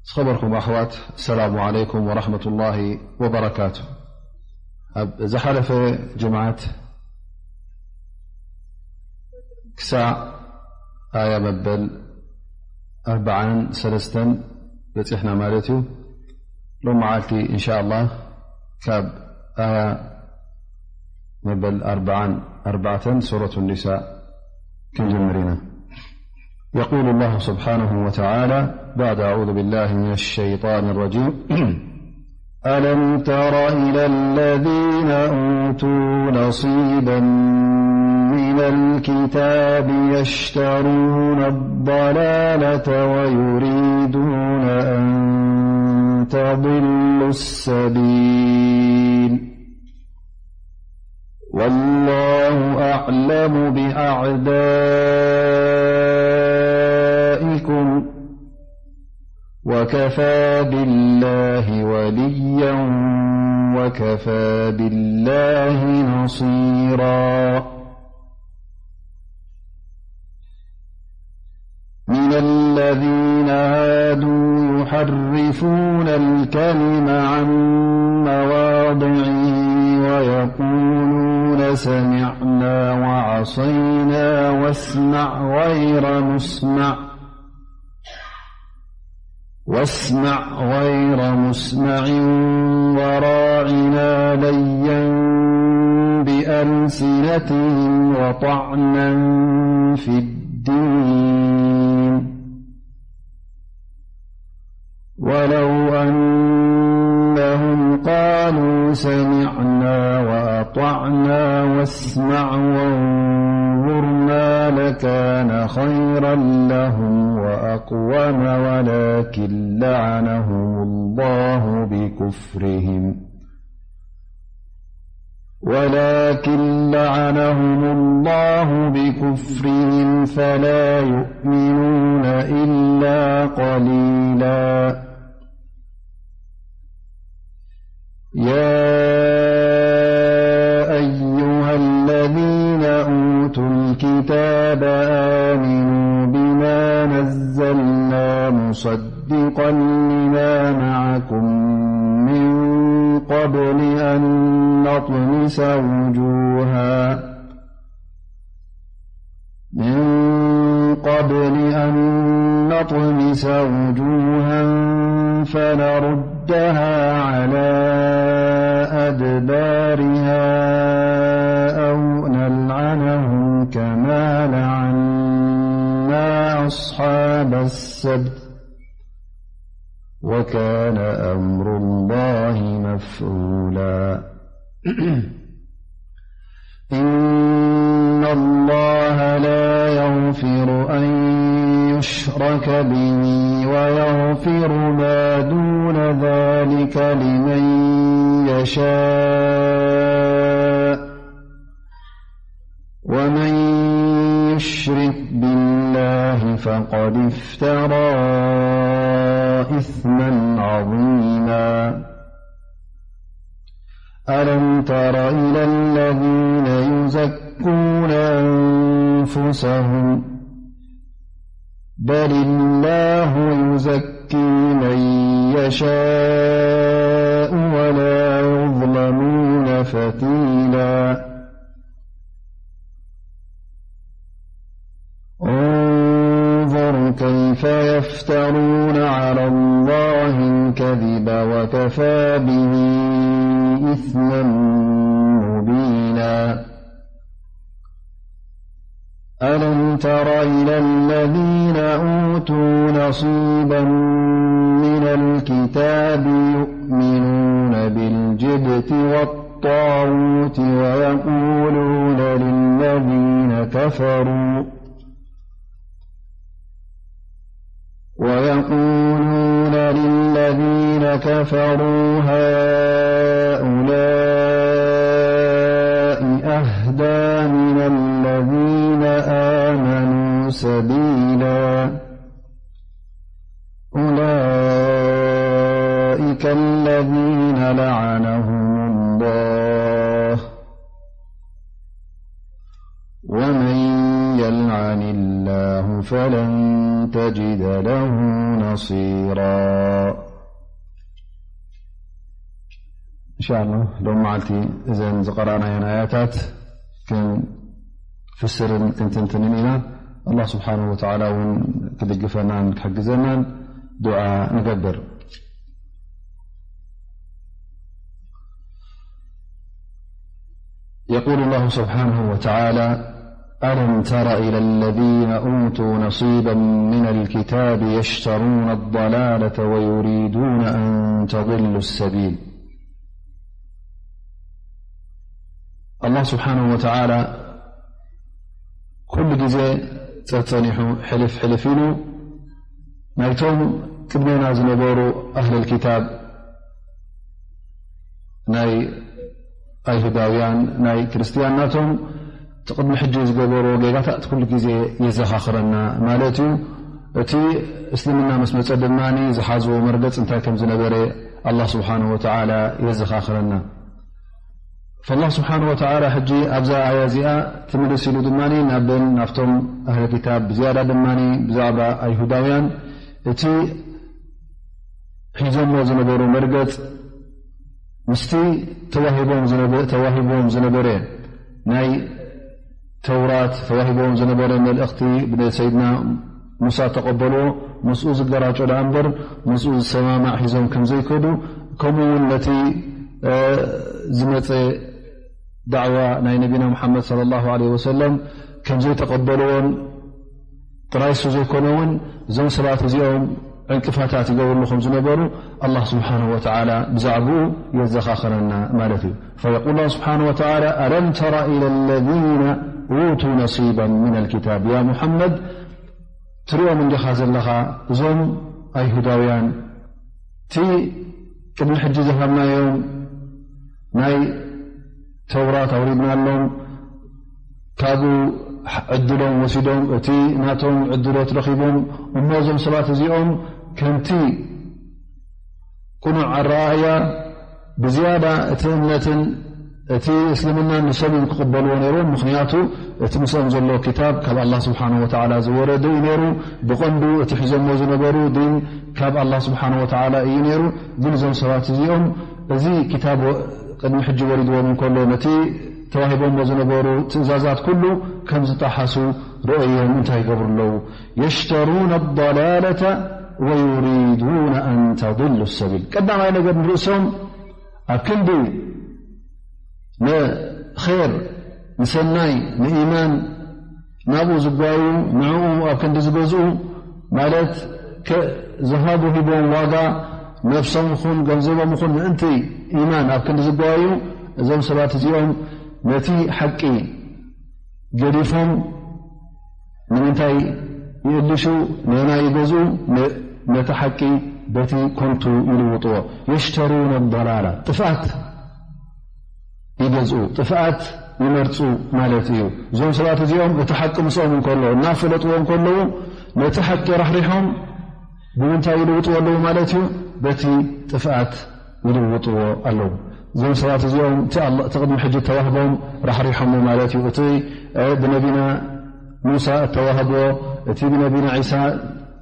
ዝኸበርኩም ኣሕዋት፣ ሰላሙ ዓለይኩም ወራሕመቱላሂ ወበረካቱ። ኣብ ዝሓለፈ ጅምዓት ክሳዕ ኣያ መበል ኣርብዓን ሰለስተን በፂሕና ማለት እዩ። ሎም መዓልቲ እንሻ ኣላህ ካብ ኣያ መበል ኣርብዓን ኣርባዕተን ሱረቱ ኒሳእ ክንጅምር ኢና። يقول الله سبحانه وتعالى بعد أعوذ بالله من الشيطان الرجيم. ألم تر إلى الذين أوتوا نصيبا من الكتاب يشترون الضلالة ويريدون أن تضلوا السبيل. والله أعلم بأعدائكم وكفى بالله وليا وكفى بالله نصيرا. من الذين هادوا يحرفون الكلم عن مواضعه ويقولون سمعنا وعصينا واسمع غير مسمع واسمع غير مسمع وراعنا ليا بألسنتهم وطعنا في الدين. ولو أنهم قالوا سمعنا وأطعنا واسمع وانظرنا لكان خيرا لهم وأقوم، ولكن لعنهم الله بكفرهم، ولكن لعنهم الله بكفرهم فلا يؤمنون إلا قليلا. يا أيها الذين أوتوا الكتاب آمنوا بما نزلنا مصدقا لما معكم من قبل أن نطمس وجوها من قبل أن نطمس وجوها فنردها على أدبارها أو نلعنهم كما لعنا أصحاب السبت، وكان أمر الله مفعولا. إن الله لا يغفر أن يشرك به ويغفر ما دون ذلك لمن يشاء، ومن يشرك بالله فقد افترى إثما عظيما. ألم تر إلى الذين يزكون أنفسهم، بل الله يزكي من يشاء ولا يظلمون فتيلا. انظر كيف يفترون على الله الكذب وكفى به إثما مبينا. ألم تر إلى الذين أوتوا نصيبا من الكتاب يؤمنون بالجبت والطاغوت ويقولون للذين كفروا ويقولون للذين كفروا هؤلاء أهدى من الذين آمنوا سبيلا. أولئك الذين لعنهم الله، ومن يلعن الله فلن تجد له نصيرا. إن شاء الله ሎም መዓልቲ እዘን ዝቐራናየን ኣያታት ክንፍስርን ክንትንትንን ኢና። ኣላህ ስብሓነሁ ወተዓላ እውን ክድግፈናን ክሕግዘናን ዱዓ ንገብር። يقول الله سبحانه وتعالى: ألم تر إلى الذين أوتوا نصيبا من الكتاب يشترون الضلالة ويريدون أن تضلوا السبيل. ኣላህ ስብሓነሁ ወተዓላ ኩሉ ግዜ ጸጸኒሑ ሕልፍ ሕልፍ ኢሉ ናይቶም ቅድሜና ዝነበሩ ኣህለል ኪታብ ናይ ኣይሁዳውያን ናይ ክርስትያን ናቶም እቲ ቅድሚ ሕጂ ዝገበርዎ ጌጋታት ኩሉ ግዜ የዘኻኽረና ማለት እዩ። እቲ እስልምና ምስ መጸ ድማ ዝሓዝዎ መርገጽ እንታይ ከም ዝነበረ ኣላህ ስብሓነሁ ወተዓላ የዘኻኽረና። ፈላህ ስብሓነሁ ወተዓላ ሕጂ ኣብዛ ኣያ እዚኣ ትምልስ ኢሉ ድማ ናብን ናብቶም ኣህለ ኪታብ ብዝያዳ ድማ ብዛዕባ ኣይሁዳውያን እቲ ሒዞሞ ዝነበሩ መርገጽ ምስቲ ተዋሂቦም ዝነበ- ተዋሂቦም ዝነበረ ናይ ተውራት ተዋሂቦም ዝነበረ መልእኽቲ ብሰይድና ሙሳ ተቐበልዎ። ምስኡ ዝገራጮ ደኣ እምበር ምስኡ ዝሰማማዕ ሒዞም ከም ዘይከዱ፣ ከምኡ እውን ነቲ ዝመፀ ዳዕዋ ናይ ነቢና ሙሓመድ ሰለላሁ ዐለይሂ ወሰለም ከም ዘይተቐበልዎን ጥራይ እሱ ዘይኮነ እውን እዞም ሰባት እዚኦም ዕንቅፋታት ይገብርሉ ከም ዝነበሩ ኣላህ ስብሓነሁ ወተዓላ ብዛዕባኡ የዘኻኽረና ማለት እዩ። فيقول الله سبحانه وتعالى: ألم تر إلى الذين أوتوا نصيبا من الكتاب. يا محمد، ትሪኦም እንዲኻ ዘለኻ እዞም ኣይሁዳውያን እቲ ቅድሚ ሕጂ ዝሃብናዮም ናይ ተውራት ኣውሪድናሎም፣ ካብኡ ዕድሎም ወሲዶም፣ እቲ ናቶም ዕድሎት ረኺቦም፣ እሞ እዞም ሰባት እዚኦም ከምቲ ቅኑዕ ኣረኣእያ ብዝያዳ እቲ እምነትን እቲ እስልምናን ንሶም እዮም ክቕበልዎ ነይሮም። ምኽንያቱ እቲ ምስኦም ዘሎ ክታብ ካብ ኣላህ ስብሓነሁ ወተዓላ ዝወረደ እዩ ነይሩ። ብቐንዱ እቲ ሒዞሞ ዝነበሩ ዲን ካብ ኣላህ ስብሓነሁ ወተዓላ እዩ ነይሩ። ግን እዞም ሰባት እዚኦም እዚ ክታብ ወ- ቅድሚ ሕጂ ወሪድዎም እንከሎ ነቲ ተዋሂቦሞ ዝነበሩ ትእዛዛት ኩሉ ከም ዝጠሓሱ ረእዮም እንታይ ይገብሩ ኣለዉ? يشترون الضلالة ويريدون أن تضلوا السبيل. ቀዳማይ ነገር ንርእሶም ኣብ ክንዲ ንኸይር፣ ንሰናይ፣ ንኢማን ናብኡ ዝጓዩ፣ ንዕኡ ኣብ ክንዲ ዝገዝኡ፣ ማለት ከ- ዝሃቡ ሂቦም ዋጋ ነፍሶም ይኹን ገንዘቦም ይኹን ምእንቲ ኢማን ኣብ ክንዲ ዝጓዩ፣ እዞም ሰባት እዚኦም ነቲ ሓቂ ገዲፎም ንምንታይ ይእልሹ? ነና ይገዝኡ፣ ነ- ነቲ ሓቂ በቲ ኮንቱ ይልውጥዎ። يشترون الضلالة፣ ጥፍኣት ይገዝኡ፣ ጥፍኣት ይመርፁ ማለት እዩ። እዞም ሰባት እዚኦም እቲ ሓቂ ምስኦም እንከሎ እናፈለጥዎ እንከለዉ ነቲ ሓቂ ራሕሪሖም ብምንታይ ይልውጥዎ ኣለዉ ማለት እዩ? በቲ ጥፍኣት ይልውጥዎ ኣለዉ። እዞም ሰባት እዚኦም እቲ ኣላ- እቲ ቅድሚ ሕጂ ተዋህቦም ራሕሪሖሞ ማለት እዩ። እቲ እ፣ ብነቢና ሙሳ እተዋህቦ፣ እቲ ብነቢና ዒሳ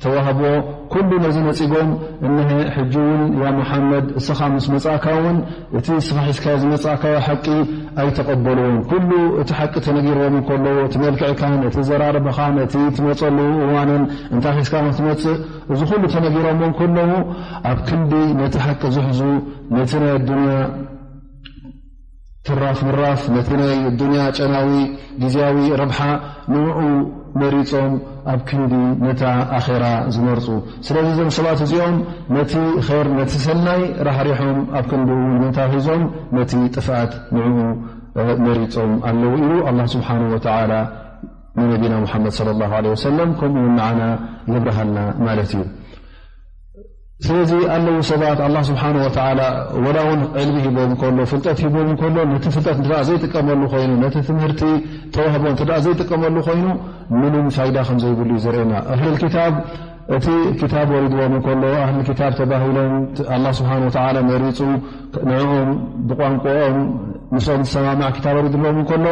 ተዋህቦ፣ ኩሉ ነዚ ነጺጎም፣ እነሀ ሕጂ እውን ያ ሙሓመድ እስኻ ምስ መጻእካ እውን እቲ እስኻ ሒዝካዮ ዝመጻእካዮ ሓቂ ኣይተቐበልዎን። ኩሉ እቲ ሓቂ ተነጊርዎም እንከለዉ፣ እቲ መልክዕካን እቲ ዘራርባኻን እቲ ትመጸሉ እዋንን እንታይ ሒዝካ ከም ትመጽእ፣ እዚ ኩሉ ተነጊሮምዎ እንከለዉ፣ ኣብ ክንዲ ነቲ ሓቂ ዝሕዙ፣ ነቲ ናይ ኣዱንያ ትራፍ ምራፍ፣ ነቲ ናይ ኣዱንያ ጨናዊ ግዝያዊ ረብሓ ንዕኡ መሪጾም ኣብ ክንዲ ነታ ኣኼራ ዝመርጹ። ስለዚ እዞም ሰባት እዚኦም ነቲ ኸይር፣ ነቲ ሰናይ ራሕሪሖም ኣብ ክንድኡ ንምንታይ ሒዞም ነቲ ጥፍኣት ንዕኡ፣ እ፣ መሪጾም ኣለዉ ኢሉ ኣላህ ስብሓነሁ ወተዓላ ንነቢና ሙሓመድ ሰለላሁ ዐለይሂ ወሰለም ከምኡ እውን ንዓና የብርሃልና ማለት እዩ። ስለዚ ኣለዉ ሰባት ኣላህ ስብሓነሁ ወተዓላ ወላ እውን ዕልሚ ሂቦም እንከሎ፣ ፍልጠት ሂቦም እንከሎ፣ ነቲ ፍልጠት እንተ ዘይጥቀመሉ ኮይኑ፣ ነቲ ትምህርቲ ተዋህቦ እንተ ዘይጥቀመሉ ኮይኑ፣ ምንም ፋይዳ ከም ዘይብሉ እዩ ዘርእየና። ኣህለል ኪታብ እቲ ኪታብ ወሪድዎም እንከሎ፣ ኣህለል ኪታብ ተባሂሎም ኣላህ ስብሓነሁ ወተዓላ መሪጹ ንዕኦም ብቋንቋኦም ምስኦም ዝሰማማዕ ክታብ ኣውሪድሎም እንከሎ፣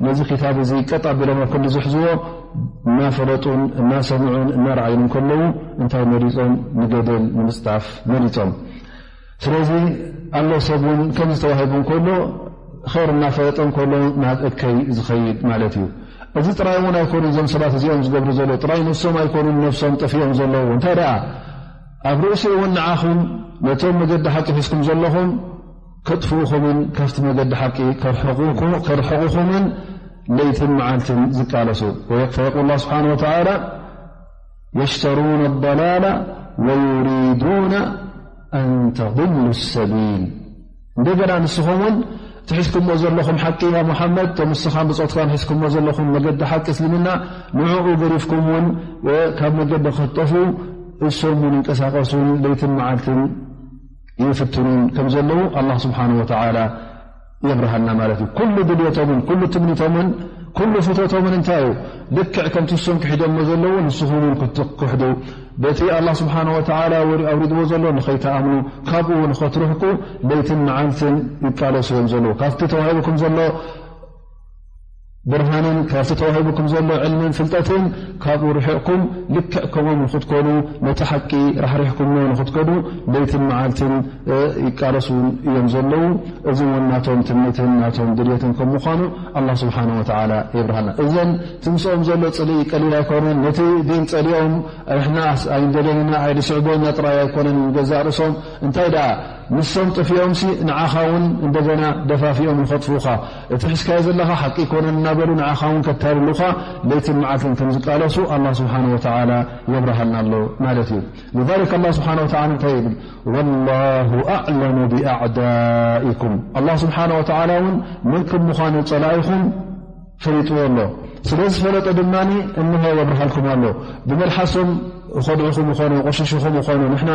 ነዚ ክታብ እዚ ቀጥ ኣቢሎም ኣብ ክንዲ ዝሕዝዎ፣ እናፈለጡን እናሰምዑን እናረኣዩን እንከለዉ፣ እንታይ መሪጾም? ንገደል ንምጽጣፍ መሪጾም። ስለዚ ኣሎ ሰብ እውን ከምዚ ተዋሂቡ እንከሎ፣ ኸይር እናፈለጠ እንከሎ ናብ እከይ ዝኸይድ ማለት እዩ። እዚ ጥራይ እውን ኣይኮኑ እዞም ሰባት እዚኦም ዝገብሩ ዘለዉ፣ ጥራይ ንሶም ኣይኮኑን ነብሶም ጠፊኦም ዘለዉ። እንታይ ደኣ ኣብ ርእሲኡ እውን ንዓኹም ነቶም መገዲ ሓቂ ሒዝኩም ዘለኹም ከጥፍኡኹምን ካብቲ መገዲ ሓቂ ከርሕቑኩ-፣ ከርሕቑኹምን ለይትን መዓልትን ዝቃለሱ። ወየ-፣ ፈየቁል ላህ ስብሓነ ወተዓላ፣ የሽተሩነ ضላላ ወዩሪዱነ ኣን ተضሉ ሰቢል። እንደገና ንስኹም እውን እቲ ሒዝኩሞ ዘለኹም ሓቂ፣ ያ ሙሓመድ፣ እቶም ንስኻን ብጾትካን ሒዝኩሞ ዘለኹም መገዲ ሓቂ እስልምና፣ ንዕኡ ገዲፍኩም እውን፣ እ፣ ካብ መገዲ ክትጠፍኡ እሶም እውን ይንቀሳቐሱን ለይትን መዓልትን ይፍትኑን ከም ዘለዉ ኣላህ ስብሓነ ወተዓላ የብርሃልና ማለት እዩ። ኩሉ ድልየቶምን ኩሉ ትምኒቶምን ኩሉ ፍቶቶምን እንታይ እዩ? ልክዕ ከምቲ እሶም ክሒዶሞ ዘለዉ ንስኹም እውን ክትክሕዱ፣ በቲ ኣላህ ስብሓነ ወተዓላ ወሪ-፣ ኣውሪድዎ ዘሎ ንኸይትኣምኑ፣ ካብኡ እውን ንኸትርሕቁ ለይትን መዓልትን ይቃለሱ እዮም ዘለዉ። ካብቲ ተዋሂቡኩም ዘሎ ብርሃንን ካብቲ ተዋሂቡኩም ዘሎ ዕልምን ፍልጠትን ካብኡ ርሒቕኩም ልክዕ ከምኦም ንኽትኮኑ፣ ነቲ ሓቂ ራሕሪሕኩሞ ንኽትከዱ ለይትን መዓልትን፣ እ፣ ይቃለሱ እዮም ዘለዉ። እዚ እውን ናቶም ትምኒትን ናቶም ድልየትን ከም ምዃኑ ኣላህ ስብሓነ ወተዓላ የብርሃልና። እዘን ትምስኦም ዘሎ ጽልኢ ቀሊል ኣይኮነን። ነቲ ዲን ጸሊኦም ንሕና ኣይንደልዮን ኢና፣ ኣይንስዕቦን ኢና ጥራይ ኣይኮነን ንገዛእ ርእሶም። እንታይ ደኣ ንሶም ጠፊኦምሲ ንዓኻ እውን እንደገና ደፋፊኦም ንኸጥፍኡኻ፣ እቲ ሒዝካዮ ዘለኻ ሓቂ ኣይኮነን እናበሉ ንዓኻ እውን ከታልሉኻ ለይትን መዓልትን ከም ዝቃለሱ ኣላህ ስብሓነ ወተዓላ የብርሃልና ኣሎ ማለት እዩ። ሊዛሊክ ኣላህ ስብሓነ ወተዓላ እንታይ ይብል? ወላሁ ኣዕለሙ ቢኣዕዳኢኩም። ኣላህ ስብሓነ ወተዓላ እውን መን ከም ምዃኑ ጸላኢኹም ፈሊጥዎ ኣሎ። ስለ ዝፈለጠ ድማ እንሆ የብርሃልኩም ኣሎ። ብመልሓሶም ይኸድዑኹም ይኾኑ፣ ቆሽሹኹም ይኾኑ፣ ንሕና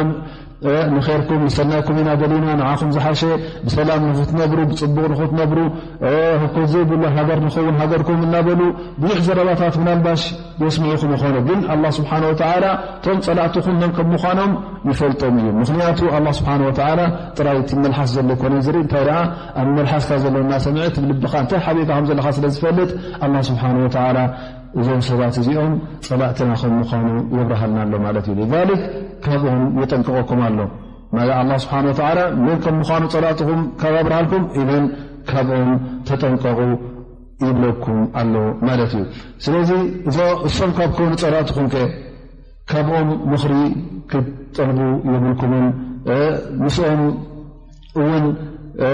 እ፣ ንኸይርኩም ንሰናይኩም ኢና ደሊና፣ ንዓኹም ዝሓሸ ብሰላም ንኽትነብሩ፣ ብጽቡቕ ንኽትነብሩ፣ እ፣ ህኮት ዘይብሉ ሃገር ንኸውን ሃገርኩም እናበሉ ብዙሕ ዘረባታት ምናልባሽ የስምዑኹም ይኾኑ። ግን ኣላህ ስብሓነ ወተዓላ እቶም ጸላእትኹም መን ከም ምዃኖም ይፈልጦም እዩ። ምኽንያቱ ኣላህ ስብሓነ ወተዓላ ጥራይ እቲ መልሓስ ዘሎ ኣይኮነን ዝርኢ፣ እንታይ ደኣ ኣብ መልሓስካ ዘሎ እናሰምዐ እቲ ልብኻ እንታይ ሓቢእካ ከም ዘለኻ ስለ ዝፈልጥ ኣላህ ስብሓነ ወተዓላ እዞም ሰባት እዚኦም ጸላእትና ከም ምዃኑ የብርሃልና ኣሎ ማለት እዩ። ሊዛሊክ ካብኦም የጠንቅቐኩም ኣሎ። ማለት ኣላህ ስብሓነ ወተዓላ መን ከም ምዃኑ ጸላእትኹም ካብ ኣብርሃልኩም፣ ኢዘን ካብኦም ተጠንቀቑ ይብለኩም ኣሎ ማለት እዩ። ስለዚ እዞ-፣ እሶም ካብ ኮኑ ጸላእትኹም ከ ካብኦም ምኽሪ ክትጠልቡ የብልኩምን። እ፣ ምስኦም እውን፣ እ፣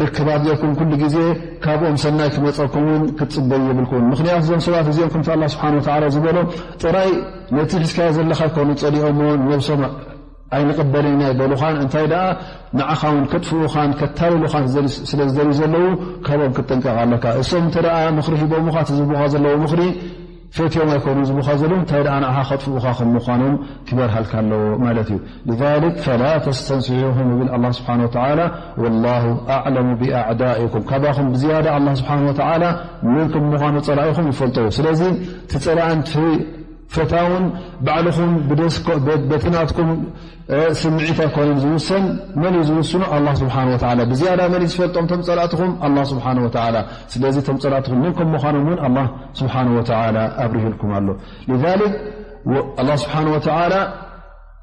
ርክባት ጌርኩም ኩሉ ግዜ ካብኦም ሰናይ ክመጸኩም እውን ክትጽበዩ የብልኩምን። ምኽንያቱ እዞም ሰባት እዚኦም ከምቲ ኣላህ ስብሓነ ወተዓላ ዝበሎ ጥራይ ነቲ ሒዝካዮ ዘለኻ ኣይኮኑ ጸሊኦሞ፣ ነብሶም ኣይንቕበልን ኢና ይበሉኻን፣ እንታይ ደኣ ንዓኻ እውን ከጥፍኡኻን ከታልሉኻን ዝደሊ-፣ ስለ ዝደልዩ ዘለዉ ካብኦም ክትጥንቀቕ ኣለካ። እሶም እንተ ደኣ ምኽሪ ሂቦምኻ፣ እቲ ዝህቡኻ ዘለዉ ምኽሪ ፈትዮም ኣይኮኑን ዝህቡኻ ዘለዉ፣ እንታይ ደኣ ንዓኻ ከጥፍኡኻ ከም ምዃኖም ክበርሃልካ ኣለዎ ማለት እዩ። ሊዛሊክ ፈላ ተስተንሲሑሁም ይብል ኣላህ ስብሓነ ወተዓላ፣ ወላሁ ኣዕለሙ ቢኣዕዳኢኩም። ካባኹም ብዝያዳ ኣላህ ስብሓነ ወተዓላ መን ከም ምዃኑ ጸላኢኹም ይፈልጦ እዩ። ስለዚ እቲ ጸላእን እቲ ፈታውን ባዕልኹም ብደስ-፣ በ-፣ በቲ ናትኩም፣ እ፣ ስምዒት ኣይኮነን ዝውሰን። መን እዩ ዝውስኖ? ኣላህ ስብሓነ ወተዓላ። ብዝያዳ መን እዩ ዝፈልጦም እቶም ጸላእትኹም? ኣላህ ስብሓነ ወተዓላ። ስለዚ እቶም ጸላእትኹም መን ከም ምዃኖም እውን ኣላህ ስብሓነ ወተዓላ ኣብሪሁልኩም ኣሎ። ሊዛሊክ ወ-፣ ኣላህ ስብሓነ ወተዓላ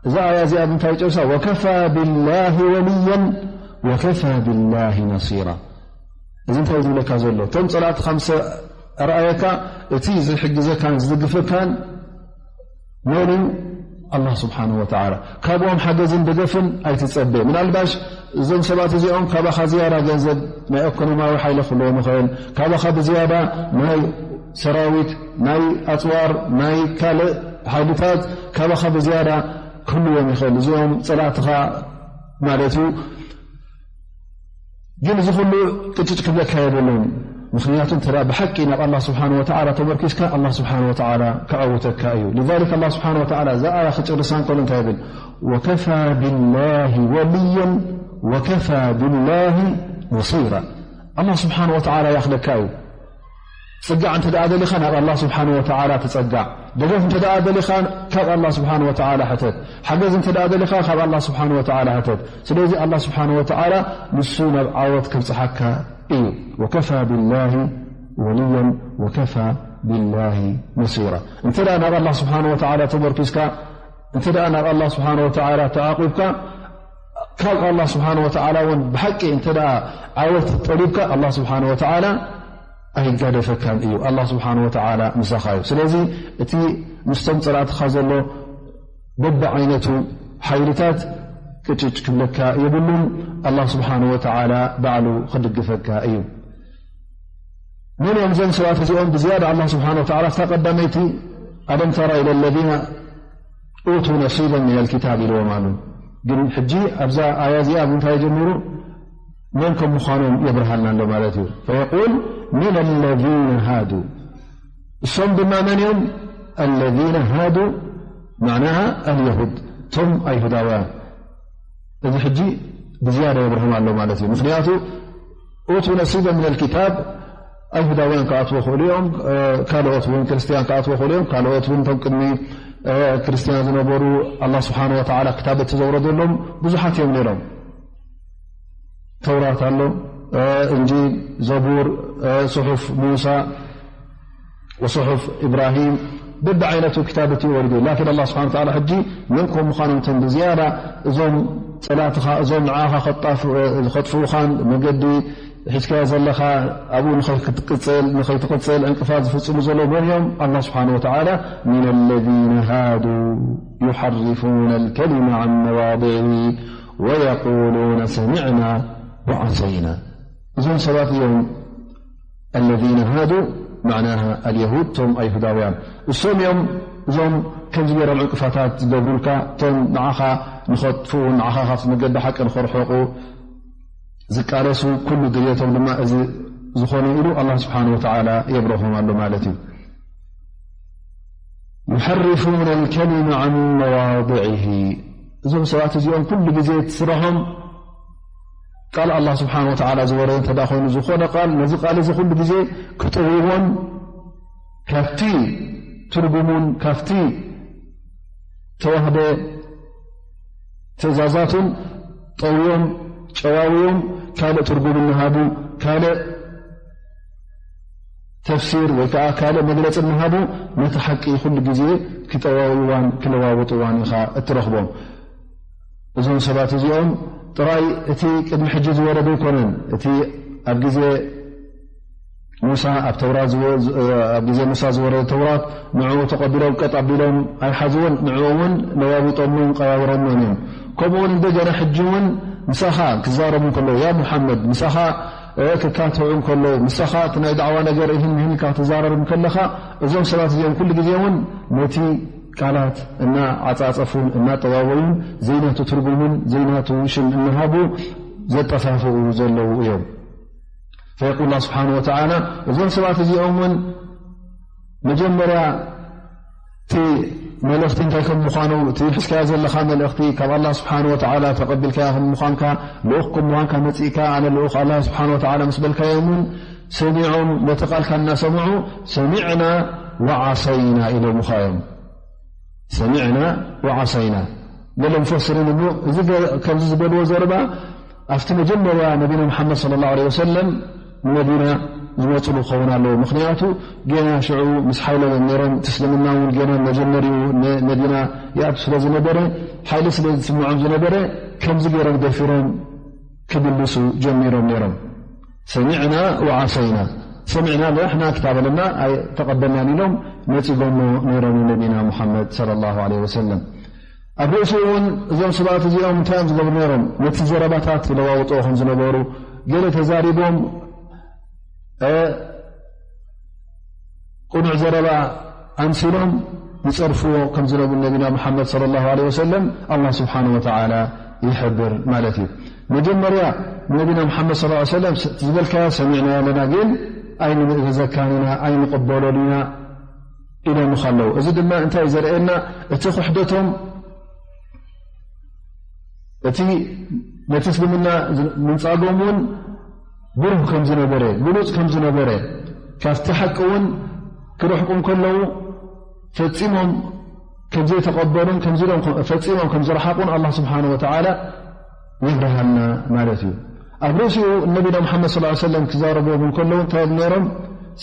እዛ ኣያ እዚኣ ብምንታይ ጨርሳ? ወከፋ ቢላሂ ወልያን ወከፋ ቢላሂ ነሲራ። እዚ እንታይ ዝብለካ ዘሎ? እቶም ጸላእትኻ ምስ ኣርኣየካ፣ እቲ ዝሕግዘካን ዝድግፈካን መን እዩ? ኣላህ ስብሓንሁ ወተዓላ። ካብኦም ሓገዝን ደገፍን ኣይትጸበ። ምናልባሽ እዞም ሰባት እዚኦም ካባኻ ዝያዳ ገንዘብ፣ ናይ ኢኮኖሚያዊ ሓይሊ ክህልዎም ይኽእል፣ ካባኻ ብዝያዳ ናይ ሰራዊት፣ ናይ ኣጽዋር፣ ናይ ካልእ ሓይልታት ካባኻ ብዝያዳ ክህልዎም ይኽእል። እዚኦም ጸላእትኻ ማለት እዩ። ግን እዚ ኩሉ ቅጭጭ ክብለካ የብሉን። ምኽንያቱ እንተ ደኣ ብሓቂ ናብ ኣላህ ስብሓንሁ ወተዓላ ተመርኪስካ፣ ኣላህ ስብሓንሁ ወተዓላ ከዐውተካ እዩ። لذلك ኣላህ ስብሓንሁ ወተዓላ እዛ ኣያ ክጭርሳ እንከሎ እንታይ ይብል? وكفى بالله وليا وكفى بالله نصيرا። ኣላህ ስብሓንሁ ወተዓላ ይኣኽለካ እዩ። ጽጋዕ እንተ ደኣ ደሊኻ ናብ ኣላህ ስብሓንሁ ወተዓላ ተጸጋዕ። ደገፍ እንተ ደኣ ደሊኻ ካብ ኣላህ ስብሓንሁ ወተዓላ ሕተት። ሓገዝ እንተ ደኣ ደሊኻ ካብ ኣላህ ስብሓንሁ ወተዓላ ሕተት። ስለዚ ኣላህ ስብሓንሁ ወተዓላ ንሱ ናብ ዓወት ከብጽሓካ እዩ። ወከፋ ቢላሂ ወልያን ወከፋ ቢላሂ ነሲራ። እንተ ደኣ ናብ ኣላህ ስብሓነ ወተዓላ ተመርኪዝካ፣ እንተ ደኣ ናብ ኣላህ ስብሓነ ወተዓላ ተዓቂብካ፣ ካብ ኣላህ ስብሓነ ወተዓላ እውን ብሓቂ እንተ ደኣ ዓወት ጠሊብካ፣ ኣላህ ስብሓነ ወተዓላ ኣይጋደፈካን እዩ። ኣላህ ስብሓነ ወተዓላ ምሳኻ እዩ። ስለዚ እቲ ምስቶም ጸላእትኻ ዘሎ በብዓይነቱ ሓይልታት ቅጭጭ ክብለካ የብሉን። ኣላህ ስብሓነ ወተዓላ ባዕሉ ክድግፈካ እዩ። መን እዮም እዞም ሰባት እዚኦም? ብዝያዳ ኣላህ ስብሓነ ወተዓላ ኣብታ ቀዳመይቲ፣ "ኣለም ተራ ኢለ ለዚነ ኡቱ ነሲበን ሚነል ኪታብ" ኢልዎም ኣሉ። ግን ሕጂ ኣብዛ ኣያ እዚኣ ብምንታይ ጀሚሩ? መን ከም ምዃኖም የብርሃልና ኣሎ ማለት እዩ። ፈየቁል ሚነ ለዚነ ሃዱ። እሶም ድማ መን እዮም? ኣለዚነ ሃዱ፣ ማዕናሃ ኣልየሁድ፣ እቶም ኣይሁዳውያን። እዚ ሕጂ ብዝያዳ የብርሆም ኣሎ ማለት እዩ። ምኽንያቱ ኡቱ ነሲበ ሚነል ኪታብ፣ ኣይሁዳውያን ክኣትዎ ክእሉ እዮም፣ እ፣ ካልኦት እውን ክርስትያን ክኣትዎ ክእሉ እዮም። ካልኦት እውን እቶም ቅድሚ፣ እ፣ ክርስትያን ዝነበሩ ኣላህ ስብሓነ ወተዓላ ክታበት ዘውረደሎም ብዙሓት እዮም ነይሮም። ተውራት ኣሎ፣ እ፣ እንጂል፣ ዘቡር፣ እ፣ ጽሑፍ ሙሳ ወጽሑፍ ኢብራሂም፣ በብዓይነቱ ክታበት እዩ ወሪዱ። ላኪን ኣላህ ስብሓነ ወተዓላ ሕጂ መን ከም ምዃኖም እቶም ብዝያዳ እዞም ጸላእትኻ፣ እዞም ንዓኻ ከጣፍ-፣ እ፣ ከጥፍኡኻን መገዲ ሒዝካዮ ዘለኻ ኣብኡ ንኸይትቅጽል፣ ንኸይትቕጽል ዕንቅፋት ዝፍጽሙ ዘለዉ መን እዮም? ኣላህ ስብሓነ ወተዓላ፣ ሚነ ለዚነ ሃዱ ዩሓርፉነ ልከሊመ ዓን መዋዲዒሂ ወየቁሉነ ሰሚዕና ወዓሰይና። እዞም ሰባት እዮም ኣለዚነ ሃዱ፣ ማዕናሃ ኣልየሁድ፣ እቶም ኣይሁዳውያን። እሶም እዮም እዞም ከምዚ ገይሮም ዕንቅፋታት ዝገብሩልካ፣ እቶም ንዓኻ ንኸጥፍኡ፣ ንዓኻ ካብቲ መገዲ ሓቂ ንኸርሕቑ ዝቃለሱ፣ ኩሉ ድልየቶም ድማ እዚ ዝኾነ ኢሉ ኣላህ ስብሓነ ወተዓላ የብረሆም ኣሎ ማለት እዩ። ዩሐርፉነ ልከሊመ ዓን መዋዲዒሂ። እዞም ሰባት እዚኦም ኩሉ ግዜ እቲ ስራሖም ቃል ኣላህ ስብሓነ ወተዓላ ዝወረደ እንተ ደኣ ኮይኑ፣ ዝኾነ ቃል፣ ነዚ ቃል እዚ ኩሉ ግዜ ክጥውይዎን ካብቲ ትርጉሙን ካብቲ ተዋህደ ትእዛዛቱን ጠውዮም፣ ጨዋውዮም፣ ካልእ ትርጉም እናሃቡ፣ ካልእ ተፍሲር ወይ ከዓ ካልእ መግለጺ እናሃቡ፣ ነቲ ሓቂ ኩሉ ግዜ ክጠዋውይዋን ክለዋውጥዋን ኢኻ እትረኽቦም። እዞም ሰባት እዚኦም ጥራይ እቲ ቅድሚ ሕጂ ዝወረደ ኣይኮነን። እቲ ኣብ ግዜ ሙሳ፣ ኣብ ተውራት ዝወ-፣ ዝ-፣ ኣብ ግዜ ሙሳ ዝወረደ ተውራት ንዕኡ ተቐቢሎም ቀጥ ኣቢሎም ኣይሓዝዎን፣ ንዕኡ እውን ለዋዊጦምን ቀያይሮምን እዮም። ከምኡ እውን እንደገና ሕጂ እውን ምሳኻ ክዛረቡ እንከለዉ፣ ያ ሙሓመድ፣ ምሳኻ፣ እ፣ ክካትዑ እንከለዉ፣ ምሳኻ እቲ ናይ ዳዕዋ ነገር ይህን ይህን ኢልካ ክትዛረብ እንከለኻ፣ እዞም ሰባት እዚኦም ኩሉ ግዜ እውን ነቲ ቃላት እናዓጻጸፉን እናጠዋወዩን ዘይናቱ ትርጉምን ዘይናቱ ሽም እናሃቡ ዘጠፋፍኡ ዘለዉ እዮም። ፈየቁል ላህ ስብሓነ ወተዓላ፣ እዞም ሰባት እዚኦም እውን መጀመርያ እቲ መልእኽቲ እንታይ ከም ምዃኑ፣ እቲ ሒዝካዮ ዘለኻ መልእኽቲ ካብ ኣላህ ስብሓነ ወተዓላ ተቐቢልካዮ ከም ምዃንካ፣ ልኡኽ ከም ምዃንካ መጺእካ፣ ኣነ ልኡኽ ኣላህ ስብሓነ ወተዓላ ምስ በልካዮም እውን ሰሚዖም፣ ነቲ ቃልካ እናሰምዑ ሰሚዕና ወዓሰይና ኢሎምኻ እዮም። ሰሚዕና ወዓሰይና። ገለ ሙፈስሪን እሞ እዚ ገ-፣ ከምዚ ዝበልዎ ዘረባ ኣብቲ መጀመርያ ነቢና መሓመድ ሰለላሁ ዐለይሂ ወሰለም ንመዲና ዝመፅሉ ክኸውን ኣለዎ። ምኽንያቱ ጌና ሽዑ ምስ ሓይሎም እዮም ነይሮም። እቲ እስልምና እውን ጌና መጀመሪኡ ነ-፣ መዲና ይኣቱ ስለ ዝነበረ፣ ሓይሊ ስለ ዝስምዖም ዝነበረ፣ ከምዚ ገይሮም ደፊሮም ክምልሱ ጀሚሮም ነይሮም። ሰሚዕና ወዓሰይና፣ ሰሚዕና ንሕና ክታበለና ኣይተቐበልናን ኢሎም ነፂጎሞ ነይሮም ንነቢና ሙሓመድ ሰለላሁ ዐለይሂ ወሰለም። ኣብ ርእሱ እውን እዞም ሰባት እዚኦም እንታይ እዮም ዝገብሩ ነይሮም? ነቲ ዘረባታት ይለዋውጥዎ ከም ዝነበሩ፣ ገለ ተዛሪቦም፣ እ፣ ቅኑዕ ዘረባ ኣምሲሎም ይጸርፍዎ ከም ዝነበሩ ነቢና ሙሓመድ ሰለላሁ ዐለይሂ ወሰለም ኣላህ ስብሓነ ወተዓላ ይሕብር ማለት እዩ። መጀመርያ ነቢና ሙሓመድ ሰለላሁ ዐለይሂ ወሰለም፣ ስ-፣ ዝበልካዮ ሰሚዕናዮ ኣለና፣ ግን ኣይንምእዘዘካን ኢና፣ ኣይንቕበሎን ኢና ኢሎምኻ ኣለዉ። እዚ ድማ እንታይ እዩ ዘርእየና? እቲ ክሕደቶም፣ እቲ ነቲ እስልምና ዝ-፣ ምንጻጎም እውን ብሩህ ከም ዝነበረ፣ ግሉጽ ከም ዝነበረ፣ ካብቲ ሓቂ እውን ክርሕቁ እንከለዉ ፈጺሞም ከም ዘይተቐበሉን ከም ዝሎም-፣ ፈጺሞም ከም ዝረሓቑን ኣላህ ስብሓነ ወተዓላ የብርሃልና ማለት እዩ። ኣብ ርእሲኡ ነቢና ሙሓመድ صلى الله عليه وسلم ክዛረብዎም እንከለዉ እንታይ ነይሮም?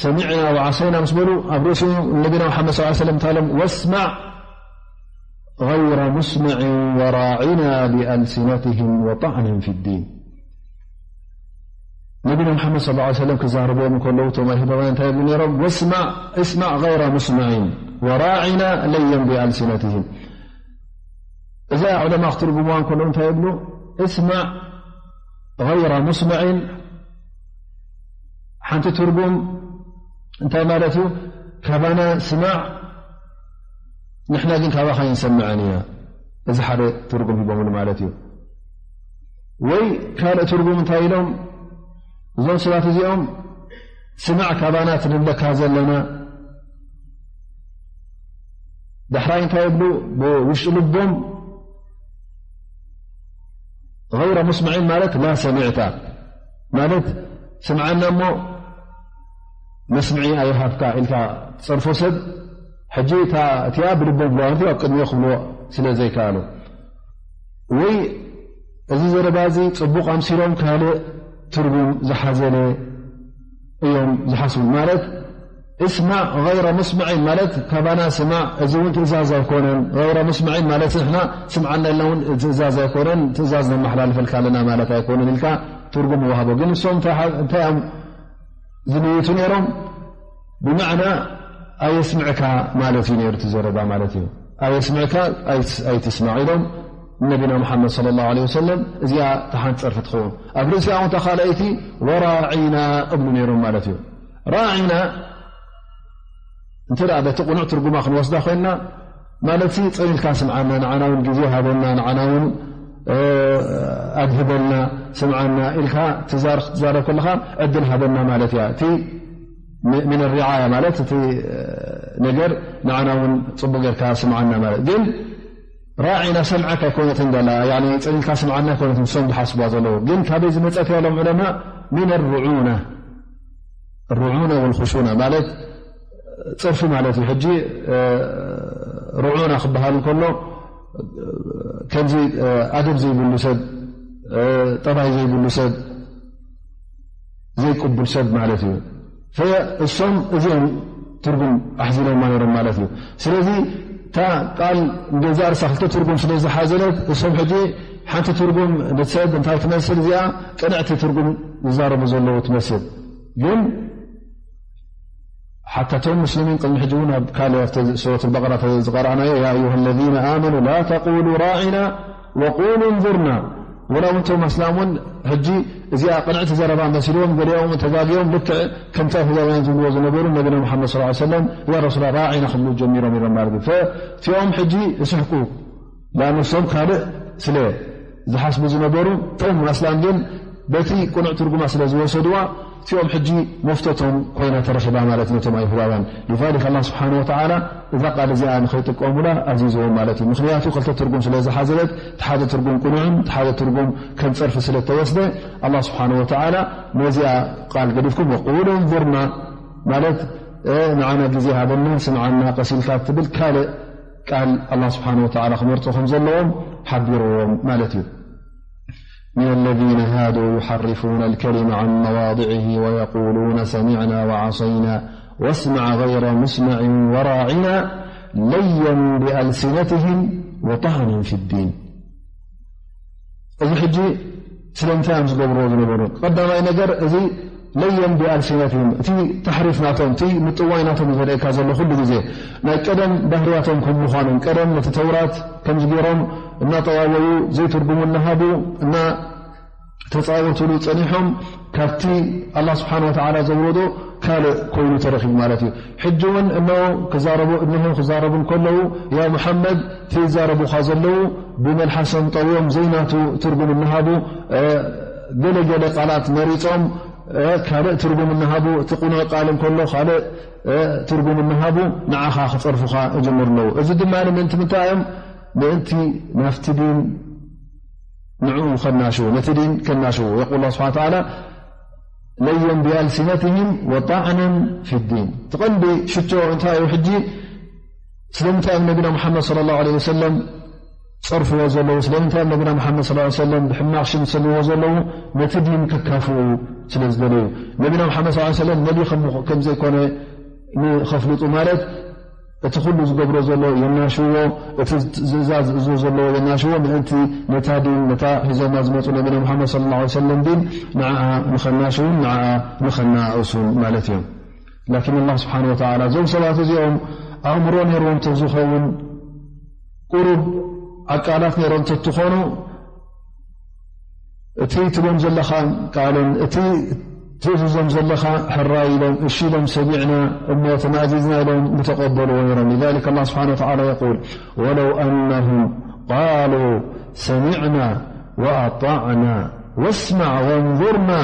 ሰሚዕና ወዓሰይና ምስ በሉ ኣብ ርእሲኡ ነቢና ሙሓመድ صلى الله عليه وسلم እንታይ ኢሎም? ወስማዕ غير مسمع وراعنا بألسنتهم وطعنا في الدين። ነቢና ሙሓመድ صلى الله عليه وسلم ክዛረብዎም እንከለዉ እቶም ኣይሁዳውያን እንታይ ይብሉ ነይሮም? ወስማዕ እስማዕ غير مسمع وراعنا ليا بألسنتهم። እዛ ዑለማ ክትርጉምዋ እንከለዉ እንታይ ይብሉ? እስማዕ غير مسمع ሓንቲ ትርጉም እንታይ ማለት እዩ? ካባና ስማዕ፣ ንሕና ግን ካባኻ ኣይንሰምዕን ኢና። እዚ ሓደ ትርጉም ሂቦምሉ ማለት እዩ። ወይ ካልእ ትርጉም እንታይ ኢሎም እዞም ሰባት እዚኦም? ስማዕ ካባና ትንብለካ ዘለና። ዳሕራይ እንታይ ይብሉ? ብውሽጢ ልቦም غير مسمع ማለት لا سمعت ማለት ስምዓና እሞ መስምዒ ኣይሃብካ ኢልካ ትጸርፎ ሰብ፣ ሕጂ እታ እቲኣ ብልቦም ብለዋ ማለት ኣብ ቅድሚኡ ክብልዎ ስለ ዘይከኣሉ፣ ወይ እዚ ዘረባ እዚ ጽቡቕ ኣምሲሎም ካልእ ትርጉም ዝሓዘለ እዮም ዝሓስቡ። ማለት እስማዕ غير مسمع ማለት ካባና ስማዕ፣ እዚ እውን ትእዛዝ ኣይኮነን። غير مسمع ማለት ንሕና ስምዓና ኢልና እውን ትእዛዝ ኣይኮነን፣ ትእዛዝ ነመሓላልፈልካ ኣለና ማለት ኣይኮነን ኢልካ ትርጉም ይወሃቦ። ግን እሶም እንታይ ሓ-፣ እንታይ እዮም ዝንይቱ ነይሮም? ብመዕና ኣየስምዕካ ማለት እዩ ነይሩ እቲ ዘረባ ማለት እዩ። ኣየስምዕካ፣ ኣይትስ-፣ ኣይትስማዕ ኢሎም ነቢና ሙሓመድ صلى الله عليه وسلم። እዚኣ እታ ሓንቲ ጸርፊ ትኸውን። ኣብ ርእሲኣ እውን እታ ካልኣይቲ ወራዒና እብሉ ነይሮም ማለት እዩ። ራዒና እንተ ደኣ በቲ ቅኑዕ ትርጉማ ክንወስዳ ኮይንና፣ ማለት ሲ ጸኒልካ ስምዓና፣ ንዓና እውን ግዜ ሃበና፣ ንዓና እውን፣ እ፣ ኣድህበልና፣ ስምዓና ኢልካ ትዛር-፣ ክትዛረብ ከለኻ ዕድል ሃበና ማለት እያ። እቲ ሚ-፣ ሚን ሪዓያ ማለት እቲ፣ እ፣ ነገር ንዓና እውን ጽቡቕ ጌርካ ስምዓና ማለት። ግን ራዒና ሰምዓካ ኣይኮነትን ደላ፣ ያኒ ጸኒልካ ስምዓና ኣይኮነትን ንሶም ዝሓስብዋ ዘለዉ። ግን ካበይ ዝመጸት እያ ኢሎም ዑለማ? ሚን ርዑና፣ ርዑና ወልኹሹና ማለት ጸርፊ ማለት እዩ። ሕጂ፣ እ፣ ርዑና ክበሃል እንከሎ፣ ከምዚ፣ እ፣ ኣደብ ዘይብሉ ሰብ፣ እ፣ ጠባይ ዘይብሉ ሰብ፣ ዘይቅቡል ሰብ ማለት እዩ። ፈ-፣ እሶም እዚኦም ትርጉም ኣሕዚሎማ ነይሮም ማለት እዩ። ስለዚ እታ ቃል ንገዛእ ርእሳ ክልተ ትርጉም ስለ ዝሓዘለት፣ እሶም ሕጂ ሓንቲ ትርጉም ንሰብ እንታይ ትመስል እዚኣ ቅንዕቲ ትርጉም ዝዛረቡ ዘለዉ ትመስል። ግን ሓታ እቶም ሙስሊሚን ቅድሚ ሕጂ እውን ኣብ ካልእ ኣብቲ ሱረት በቀራ ዝቀረኣናዮ፣ ያ ኣዩሃ ለዚነ ኣመኑ ላ ተቁሉ ራዒና ወቁሉ እንዙርና። ወላ እውን እቶም ኣስላም እውን ሕጂ እዚኣ ቅንዕቲ ዘረባ መሲልዎም፣ ገሊኦም ተጋግዮም ልክዕ ከምቲ ኣይሁዳውያን ዝብልዎ ዝነበሩ ነቢና ሙሓመድ ሰለላሁ ዐለይሂ ወሰለም ያ ረሱላ ራዒና ክብሉ ጀሚሮም እዮም ማለት እዩ። ፈ-፣ እቲኦም ሕጂ ይስሕቁ። ላንሶም ካልእ ስለ ዝሓስቡ ዝነበሩ፣ እቶም ኣስላም ግን በቲ ቅኑዕ ትርጉማ ስለ ዝወሰድዋ፣ እቲኦም ሕጂ መፍቶቶም ኮይና ተረኺባ ማለት እዩ ነቶም ኣይሁዳውያን። ሊዛሊክ ኣላህ ስብሓነ ወተዓላ እዛ ቃል እዚኣ ንኸይጥቀሙላ ኣዚዝዎም ማለት እዩ። ምኽንያቱ ክልተ ትርጉም ስለ ዝሓዘለት፣ እቲ ሓደ ትርጉም ቅኑዕን እቲ ሓደ ትርጉም ከም ጸርፊ ስለ እተወስደ፣ ኣላህ ስብሓነ ወተዓላ ነዚኣ ቃል ገዲፍኩም ወቁሉ እንዙርና ማለት፣ እ፣ ንዓና ግዜ ሃበና፣ ስምዓና፣ ቀስ ኢልካ እትብል ካልእ ቃል ኣላህ ስብሓነ ወተዓላ ክመርጹ ከም ዘለዎም ሓቢርዎም ማለት እዩ። من الذين هادوا يحرفون الكلم عن مواضعه ويقولون سمعنا وعصينا واسمع غير مسمع وراعنا ليا بألسنتهم وطعنا في الدين. እዚ ሕጂ ስለምንታይ እዮም ዝገብርዎ ዝነበሩ? ቀዳማይ ነገር፣ እዚ ለየን ቢኣልሲነትህም፣ እቲ ተሕሪፍ ናቶም፣ እቲ ምጥዋይ ናቶም እዩ ዘርእየካ ዘሎ ኩሉ ግዜ። ናይ ቀደም ባህርያቶም ከም ምዃኖም፣ ቀደም ነቲ ተውራት ከምዚ ገይሮም እናጠዋወዩ፣ ዘይትርጉሙ እናሃቡ፣ እናተጻወቱሉ ጸኒሖም፣ ካብቲ ኣላህ ስብሓነ ወተዓላ ዘውረዶ ካልእ ኮይኑ ተረኺቡ ማለት እዩ። ሕጂ እውን እነሆ ክዛረቡ፣ እነሆ ክዛረቡ እንከለዉ፣ ያ ሙሓመድ፣ እቲ ይዛረቡኻ ዘለዉ ብመልሓሶም ጠውዮም ዘይናቱ ትርጉም እናሃቡ፣ እ፣ ገለ ገለ ቃላት መሪጾም፣ እ፣ ካልእ ትርጉም እናሃቡ፣ እቲ ቁኑዕ ቃል እንከሎ ካልእ፣ እ፣ ትርጉም እናሃቡ ንዓኻ ክጸርፉኻ ይጅምሩ ኣለዉ። እዚ ድማ ምእንቲ ምንታይ እዮም? ምእንቲ ናብቲ ዲን ንዕኡ ከናሽዉ፣ ነቲ ዲን ከናሽዉ። የቁል ኣላህ ስብሓነ ወተዓላ፣ ለየን ቢኣልሲነትህም ወጣዕነን ፊ ዲን። እቲ ቀንዲ ሽቶ እንታይ እዩ? ሕጂ ስለምንታይ እዮም ነቢና ሙሓመድ ሰለላሁ ዐለይሂ ወሰለም ጸርፍዎ ዘለዉ? ስለምንታይ ነቢና መሓመድ ሰለላሁ ዐለይሂ ወሰለም ብሕማቕ ሽም ዝሰምዎ ዘለዉ? ነቲ ዲን ክካፍኡ ስለ ዝደለዩ። ነቢና መሓመድ ሰለላሁ ዐለይሂ ወሰለም ነቢ ከም ከም ዘይኮነ ንኸፍልጡ ማለት፣ እቲ ኩሉ ዝገብሮ ዘሎ የናሽዎ፣ እቲ ትእዛዝ ዝእዝዞ ዘለዎ የናሽዎ፣ ምእንቲ ነታ ዲን፣ ነታ ሒዞማ ዝመጹ ነቢና መሓመድ ሰለላሁ ዐለይሂ ወሰለም ዲን ንዓኣ ንኸናሽውን ንዓኣ ንኸናእሱን ማለት እዮም። ላኪን ኣላህ ስብሓነ ወተዓላ እዞም ሰባት እዚኦም ኣእምሮ ነይርዎም ተዝኸውን፣ ቁሩብ ዓቃላት ነይሮም ተትኾኑ፣ እቲ ትቦም ዘለኻ ቃልን እቲ ትእዝዞም ዘለኻ ሕራይ ኢሎም እሺ ኢሎም ሰሚዕና እሞ ተማእዚዝና ኢሎም ምተቐበልዎ ነይሮም። لذلك الله سبحانه وتعالى يقول: ولو أنهم قالوا سمعنا وأطعنا واسمع وانظرنا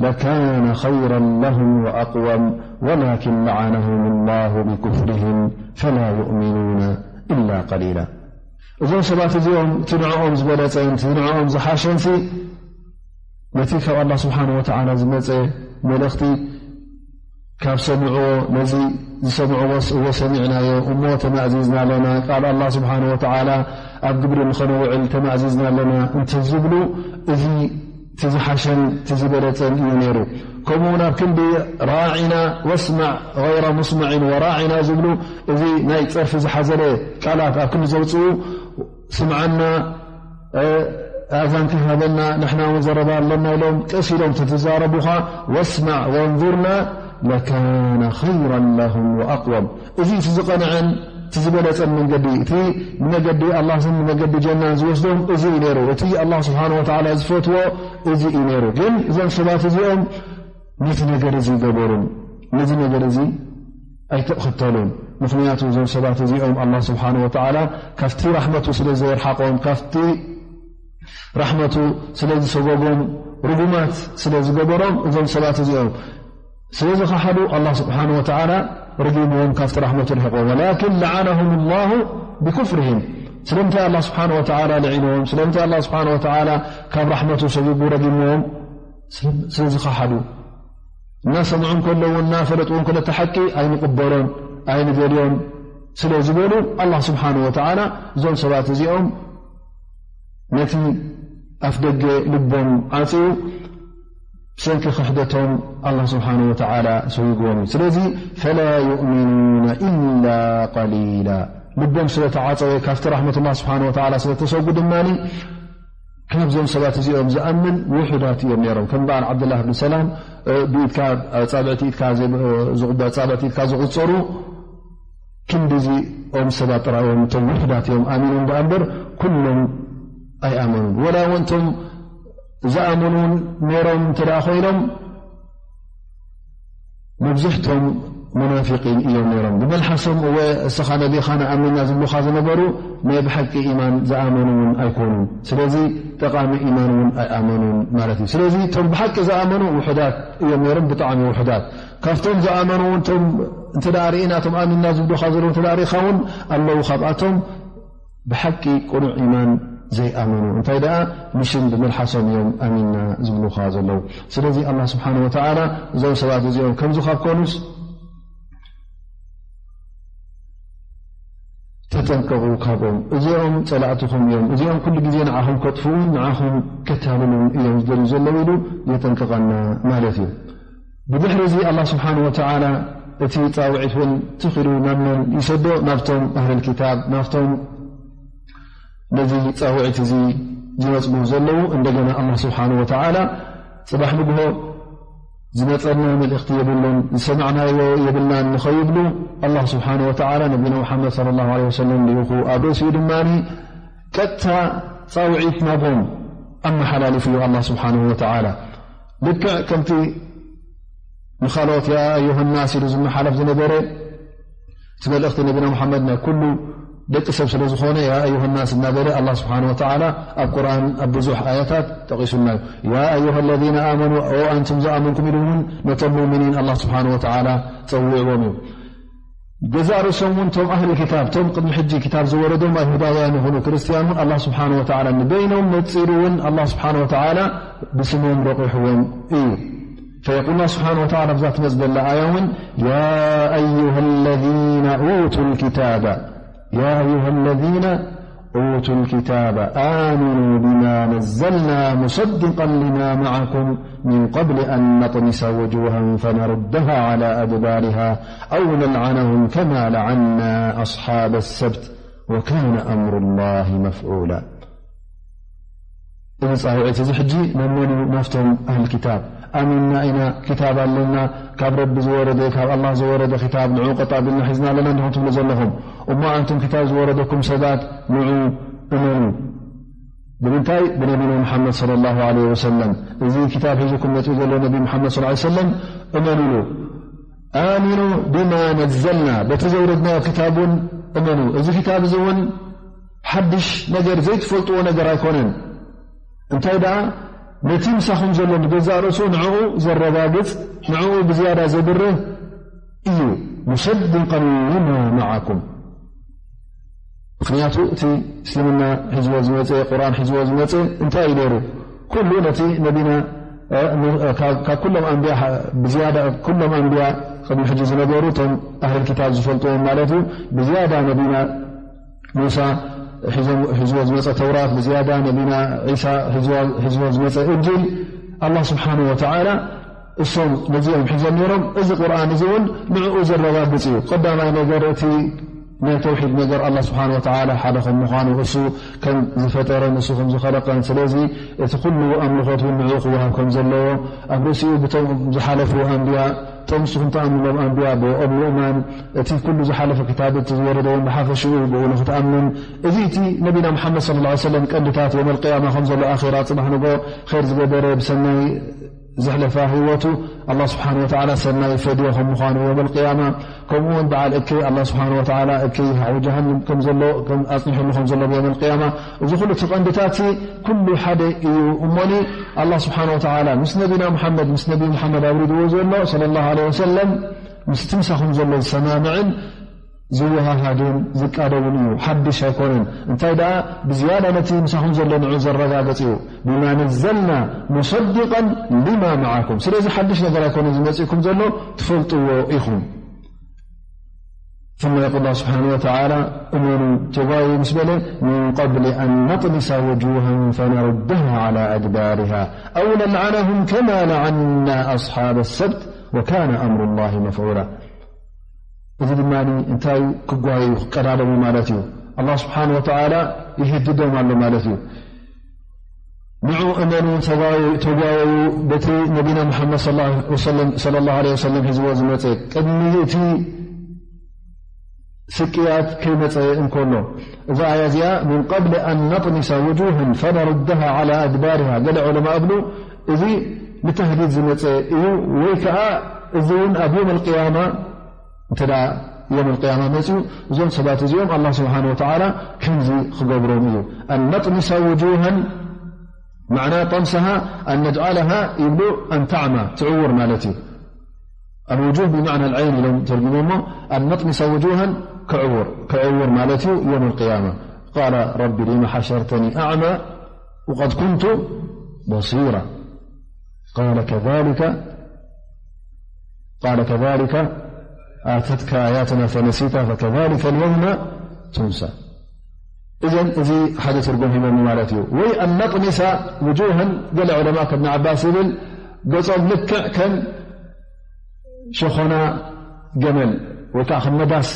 لكان خيرا لهم وأقوم ولكن لعنهم الله بكفرهم فلا يؤمنون إلا قليلا. እዞም ሰባት እዚኦም እቲ ንዕኦም ዝበለጸን እቲ ንዕኦም ዝሓሸንሲ ነቲ ካብ ኣላህ ስብሓን ወተዓላ ዝመጸ መልእኽቲ ካብ ሰምዕዎ፣ ነዚ ዝሰምዕዎስ እወ ሰሚዕናዮ እሞ ተማእዚዝና ኣለና፣ ቃል ኣላህ ስብሓን ወተዓላ ኣብ ግብሪ ንኸነውዕል ተማእዚዝና ኣለና እንተዝብሉ፣ እዚ እቲ ዝሓሸን እቲ ዝበለጸን እዩ ነይሩ። ከምኡ ናብ ክንዲ ራዒና ወስማዕ ገይረ ሙስማዒን ወራዒና ዝብሉ፣ እዚ ናይ ጸርፊ ዝሓዘለ ቃላት ኣብ ክንዲ ዘውፅኡ፣ ስምዓና፣ ኣእዛንካ ሃበና፣ ንሕና እውን ዘረባ ኣለና ኢሎም ቀስ ኢሎም ተተዛረቡኻ፣ ወስማዕ ወንዙርና ለካነ ኸይረን ለሁም ወኣቅወም። እዚ እቲ ዝቐንዐን እቲ ዝበለጸን መንገዲ፣ እቲ ንመገዲ ኣላህን ንመገዲ ጀናን ዝወስዶም እዚ እዩ ነይሩ። እቲ ኣላህ ስብሓን ወተዓላ ዝፈትዎ እዚ እዩ ነይሩ። ግን እዞም ሰባት እዚኦም ነቲ ነገር እዚ ይገበሩን ነዚ ነገር እዚ ኣይተኸተሉን። ምኽንያቱ እዞም ሰባት እዚኦም ኣላህ ስብሓን ወተዓላ ካብቲ ራሕመቱ ስለ ዘየርሓቖም፣ ካብቲ ራሕመቱ ስለ ዝሰጎጎም፣ ርጉማት ስለ ዝገበሮም፣ እዞም ሰባት እዚኦም ስለ ዝኸሓዱ ኣላህ ስብሓን ወተዓላ ረጊምዎም፣ ካብቲ ራሕመቱ ርሒቕዎም። ወላኪን ለዓነሁም ላሁ ብኩፍርህም። ስለምንታይ ኣላህ ስብሓን ወተዓላ ልዒንዎም? ስለምንታይ ኣላህ ስብሓን ወተዓላ ካብ ራሕመቱ ሰጉጉ ረጊምዎም? ስለ ዝኸሓዱ፣ እናሰምዑ እንከለዉ፣ እናፈለጥዎ እንከሎ፣ እቲ ሓቂ ኣይንቕበሎን ኣይንደልዮን ስለ ዝበሉ፣ ኣላህ ስብሓን ወተዓላ እዞም ሰባት እዚኦም ነቲ ኣፍ ደገ ልቦም ዓጽዩ፣ ብሰንኪ ክሕደቶም ኣላህ ስብሓን ወተዓላ ሰጉግዎም እዩ። ስለዚ፣ ፈላ ዩእሚኑነ ኢላ ቀሊላ፣ ልቦም ስለ ተዓጸወ፣ ካብቲ ራሕመት ኣላህ ስብሓን ወተዓላ ስለ ተሰጉ ድማ፣ ካብዞም ሰባት እዚኦም ዝኣምን ውሑዳት እዮም ነይሮም። ከም በዓል ዓብደላህ ብን ሰላም፣ እ፣ ብኢድካ፣ እ፣ ጻብዕቲ ኢድካ ዘይ-፣ እ፣ ዝቑበ-፣ ጻብዕቲ ኢድካ ዝቑጸሩ ክንዲ እዚኦም ሰባት ጥራይ እዮም፣ እቶም ውሑዳት እዮም ኣሚኖም ደኣ እምበር፣ ኩሎም ኣይኣመኑን። ወላ እውን እቶም ዝኣመኑ እውን ነይሮም እንተ ደኣ ኮይኖም፣ መብዝሕቶም ሙናፊቂን እዮም ነይሮም። ብመልሓሶም፣ እወ፣ እስኻ ነቢኻ ንኣምን ኢና ዝብሉኻ ዝነበሩ፣ ናይ ብሓቂ ኢማን ዝኣመኑ እውን ኣይኮኑን። ስለዚ፣ ጠቓሚ ኢማን እውን ኣይኣመኑን ማለት እዩ። ስለዚ፣ እቶም ብሓቂ ዝኣመኑ ውሑዳት እዮም ነይሮም፣ ብጣዕሚ ውሑዳት። ካብቶም ዝኣመኑ እውን፣ እቶም እንተ ደኣ ርኢና፣ እቶም ኣሚንና ዝብሉኻ ዘለዉ እንተ ደኣ ርኢኻ እውን፣ ኣለዉ ካብኣቶም፣ ብሓቂ ቅኑዕ ኢማን ዘይኣመኑ፣ እንታይ ደኣ፣ ንሽም ብመልሓሶም እዮም ኣሚንና ዝብሉኻ ዘለዉ። ስለዚ ኣላህ ስብሓነ ወተዓላ እዞም ሰባት እዚኦም ከምዚ ካብ ኮኑስ፣ ተጠንቀቑ ካብኦም፣ እዚኦም ጸላእትኹም እዮም፣ እዚኦም ኩሉ ግዜ ንዓኹም ከጥፍኡን ንዓኹም ከታልሉን እዮም ዝደልዩ ዘለዉ ኢሉ የጠንቅቐና ማለት እዩ። ብድሕሪ እዚ ኣላህ ስብሓን ወተዓላ እቲ ጻውዒት እውን ትኽ ኢሉ ናብ መን ይሰዶ? ናብቶም ኣህለል ኪታብ፣ ናብቶም ነዚ ጻውዒት እዚ ዝነጽጉ ዘለዉ። እንደገና ኣላህ ስብሓን ወተዓላ ጽባሕ ንግሆ ዝመጸና መልእኽቲ የብሉን፣ ዝሰማዕናዮ የብልናን ንኸይብሉ፣ ኣላህ ስብሓን ወተዓላ ነቢና ሙሓመድ ሰለላሁ ዐለይሂ ወሰለም ልኢኹ፣ ኣብ ርእሲኡ ድማ ቀጥታ ጻውዒት ናቦም ኣመሓላሊፉ እዩ ኣላህ ስብሓን ወተዓላ። ልክዕ ከምቲ ንኻልኦት ያ ኣዩሃ ናስ ኢሉ ዝመሓለፍ ዝነበረ፣ እቲ መልእኽቲ ነቢና ሙሓመድ ናይ ኩሉ ደቂ ሰብ ስለ ዝኾነ፣ ያ ኣዩሃ ናስ እናበለ ኣላህ ስብሓን ወተዓላ ኣብ ቁርኣን ኣብ ብዙሕ ኣያታት ጠቒሱልና እዩ። ያ ኣዩሃ ለዚነ ኣመኑ፣ ኦ ኣንቱም ዝኣመንኩም ኢሉ እውን ነቶም ሙእሚኒን ኣላህ ስብሓን ወተዓላ ጸዊዕዎም እዩ። ገዛእ ርእሶም እውን እቶም ኣህሊ ክታብ፣ እቶም ቅድሚ ሕጂ ክታብ ዝወረዶም ኣይሁዳውያን ይኹኑ ክርስትያን እውን ኣላህ ስብሓን ወተዓላ ንበይኖም ነጺሩ እውን ኣላህ ስብሓን ወተዓላ ብስሞም ረቑሕዎም እዩ። فيقول الله سبحانه وتعالى في ذات مزبلة آية ون، يا أيها الذين أوتوا الكتاب، يا أيها الذين أوتوا الكتاب آمنوا بما نزلنا مصدقا لما معكم من قبل أن نطمس وجوها فنردها على أدبارها أو نلعنهم كما لعنا أصحاب السبت وكان أمر الله مفعولا. እዚ ጻውዒት እዚ ሕጂ ናብ መን እዩ? ናብቶም ኣህል ክታብ። ኣሚንና ኢና፣ ክታብ ኣለና፣ ካብ ረቢ ዝወረደ፣ ካብ ኣላህ ዝወረደ ክታብ ንዑ ቀጥ ኣቢልና ሒዝና ኣለና እንዲኹም ትብሉ ዘለኹም። እሞ ኣንቱም ክታብ ዝወረደኩም ሰባት ንዑ እመኑ። ብምንታይ? ብነቢና ሙሓመድ ሰለላሁ ዐለይሂ ወሰለም። እዚ ክታብ ሒዙኩም መጺኡ ዘሎ ነቢ ሙሓመድ ሰለላሁ ዐለይሂ ወሰለም እመኑሉ። ኣሚኑ ቢማ ነዘልና፣ በቲ ዘውረድናዮ ክታብ እውን እመኑ። እዚ ክታብ እዚ እውን ሓድሽ ነገር፣ ዘይትፈልጥዎ ነገር ኣይኮነን። እንታይ ደኣ፣ ነቲ ምሳኹም ዘሎ ንገዛእ ርእሱ ንዕኡ ዘረጋግጽ፣ ንዕኡ ብዝያዳ ዘብርህ እዩ። ሙሰድቀን ሊማ መዓኩም። ምኽንያቱ እቲ እስልምና ሒዝዎ ዝመጸ፣ ቁርኣን ሒዝዎ ዝመጸ እንታይ እዩ ነይሩ? ኩሉ ነቲ ነቢና፣ እ፣ እ፣ ካብ፣ ካብ ኩሎም ኣንብያ፣ ብዝያዳ ኩሎም ኣንብያ ቅድሚ ሕጂ ዝነበሩ፣ እቶም ኣህል ክታብ ዝፈልጥዎም ማለት እዩ፣ ብዝያዳ ነቢና ሙሳ ሒዞም፣ ሒዝዎ ዝመጸ ተውራት፣ ብዝያዳ ነቢና ዒሳ ሒዝዎ፣ ሒዝዎ ዝመጸ እንጂል፣ ኣላህ ስብሓነሁ ወተዓላ እሶም ነዚኦም ሒዞም ነይሮም። እዚ ቁርኣን እዚ እውን ንዕኡ ዘረጋግጽ እዩ። ቀዳማይ ነገር፣ እቲ ናይ ተውሒድ ነገር፣ ኣላህ ስብሓነሁ ወተዓላ ሓደ ከም ምዃኑ፣ እሱ ከም ዝፈጠረን እሱ ከም ዝኸለቀን፣ ስለዚ እቲ ኩሉ ኣምልኾት እውን ንዕኡ ክወሃብ ከም ዘለዎ፣ ኣብ ርእሲኡ ብቶም ዝሓለፉ ኣንብያ፣ እቶም ንስኹም ትኣምንሎም ኣንብያ፣ ብኦም ምእማን፣ እቲ ኩሉ ዝሓለፈ ክታብ፣ እቲ ዝወረደ እውን ብሓፈሽኡ ብኡ ንክትኣምን፣ እዚ እቲ ነቢና ሙሓመድ ሰለላሁ ዐለይሂ ወሰለም ቀንድታት፣ የውመል ቅያማ ከም ዘሎ፣ ኣኺራ፣ ጽባሕ ንግሆ ኸይር ዝገበረ ብሰናይ ዘሕለፋ ህይወቱ ኣላህ ስብሓነ ወተዓላ ሰናይ ፈድዮ ከም ምዃኑ የውመል ቅያማ፣ ከምኡ እውን በዓል እከይ ኣላህ ስብሓነ ወተዓላ እከይ ሓዊ ጀሃንም ከም ዘሎ፣ ከም ኣጽኒሑሉ ከም ዘሎ ብየውመል ቅያማ፣ እዚ ኩሉ እቲ ቀንድታት ኩሉ ሓደ እዩ። እሞኒ ኣላህ ስብሓነ ወተዓላ ምስ ነቢና ሙሓመድ፣ ምስ ነቢ ሙሓመድ ኣውሪድዎ ዘሎ ሰለላሁ ዐለይሂ ወሰለም፣ ምስቲ ምሳኹም ዘሎ ዝሰማምዕን ዝወሃሃድን ዝቃደውን እዩ፣ ሓድሽ ኣይኮነን። እንታይ ደኣ፣ ብዝያዳ ነቲ ምሳኹም ዘሎ ንዑ ዘረጋግጽ እዩ። ቢማ ነዘልና ሙሰድቀን ሊማ መዓኩም። ስለዚ ሓድሽ ነገር ኣይኮነን ዝመጽእኩም ዘሎ፣ ትፈልጥዎ ኢኹም። ثم يقول الله سبحانه وتعالى، እመኑ፣ ተጓየዩ ምስ በለ፣ من قبل أن نطمس وجوها فنردها على أدبارها أو نلعنهم كما لعنا أصحاب السبت وكان أمر الله مفعولا። እዚ ድማ እንታይ እዩ? ክጓየዩ፣ ክቀዳደሙ ማለት እዩ። ኣላህ ስብሓነ ወተዓላ ይህድዶም ኣሎ ማለት እዩ። ንዑ እመኑ፣ ተጓየዩ፣ ተጓየዩ፣ በቲ ነቢና ሙሓመድ ሰለላሁ ዐለይሂ ወሰለም፣ ሰለላሁ ዐለይሂ ወሰለም ሒዝዎ ዝመጸ፣ ቅድሚ እቲ ስቅያት ከይመጸ እንከሎ፣ እዛ ኣያ እዚኣ፣ من قبل أن نطمس وجوها فنردها على أدبارها، ገለ ዑለማ እብሉ፣ እዚ ንተህዲድ ዝመጸ እዩ፣ ወይ ከኣ እዚ እውን ኣብ የውመል ቅያማ እንተ ደኣ የውመል ቅያማ መጺኡ፣ እዞም ሰባት እዚኦም ኣላህ ስብሓነ ወተዓላ ከምዚ ክገብሮም እዩ። أن نطمس وجوها، معنى طمسها أن نجعلها ይብሉ፣ أن تعمى፣ ትዕውር ማለት እዩ። الوجوه بمعنى العين ኢሎም ተርጉሞሞ፣ أن نطمس وجوها፣ ክዕውር፣ ክዕውር ማለት እዩ። የውመል ቅያማ قال رب لم حشرتني أعمى وقد كنت بصيرا قال كذلك قال كذلك أتتك آياتنا فنسيتها فكذلك اليوم تنسى። እዘን እዚ ሓደ ትርጉም ሂቦም ማለት እዩ። ወይ أن نطمس وجوها፣ ገለ ዑለማ ከብኒ ዓባስ ይብል፣ ገጾም ልክዕ ከም ሸኾና ገመል ወይ ከዓ ከም መዳስ፣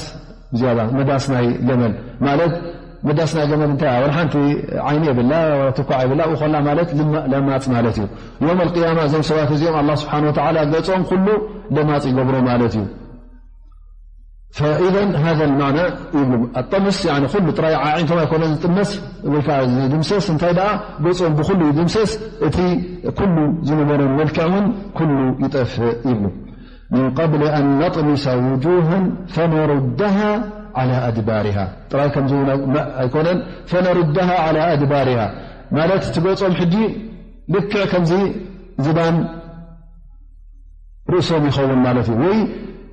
ዝያዳ መዳስ ናይ ገመል ማለት፣ መዳስ ናይ ገመል እንታይ? ወላ ሓንቲ ዓይኒ የብላ፣ ወላ ትኳዕ የብላ፣ ብኡ ከላ ማለት ልማ-፣ ለማጽ ማለት እዩ። የውመል ቅያማ እዞም ሰባት እዚኦም ኣላህ ስብሓነ ወተዓላ ገጾም ኩሉ ለማጽ ይገብሮ ማለት እዩ። فإذا هذا المعنى ይብሉ። الطمس يعني ኩሉ ጥራይ ኣዒንቶም ኣይኮነን ዝጥመስ ወይ ከዓ ዝድምሰስ፣ እንታይ ደኣ ገጾም ብኩሉ ይድምሰስ፣ እቲ ኩሉ ዝነበሮም መልክዕ እውን ኩሉ ይጠፍእ ይብሉ። من قبل أن نطمس وجوها فنردها على أدبارها ጥራይ ከምዚ እውን ኣይኮነን፣ فنردها على أدبارها ማለት እቲ ገጾም ሕጂ ልክዕ ከምዚ ዝባን ርእሶም ይኸውን ማለት እዩ። ወይ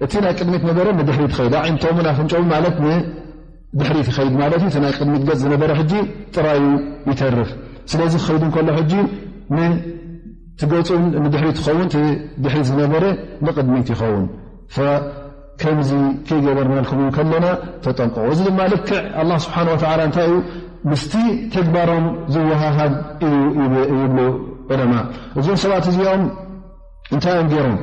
እቲ ናይ ቅድሚት ነበረ ንድሕሪት ይኸይድ፣ ኣዒንቶምን ኣፍንጮምን ማለት ንድሕሪት ይኸይድ ማለት እዩ። እቲ ናይ ቅድሚት ገጽ ዝነበረ ሕጂ ጥራዩ ይተርፍ። ስለዚ ክኸይድ እንከሎ ሕጂ ንትገጹን ንድሕሪት ይኸውን፣ እቲ ድሕሪት ዝነበረ ንቅድሚት ይኸውን። ከምዚ ከይገበርናልኩም ከለና ተጠንቀቑ። እዚ ድማ ልክዕ ኣላህ ስብሓነ ወተዓላ እንታይ እዩ? ምስቲ ተግባሮም ዝወሃሃድ እዩ ይብ-፣ ይብሉ ዑለማ። እዞም ሰባት እዚኦም እንታይ እዮም ገይሮም?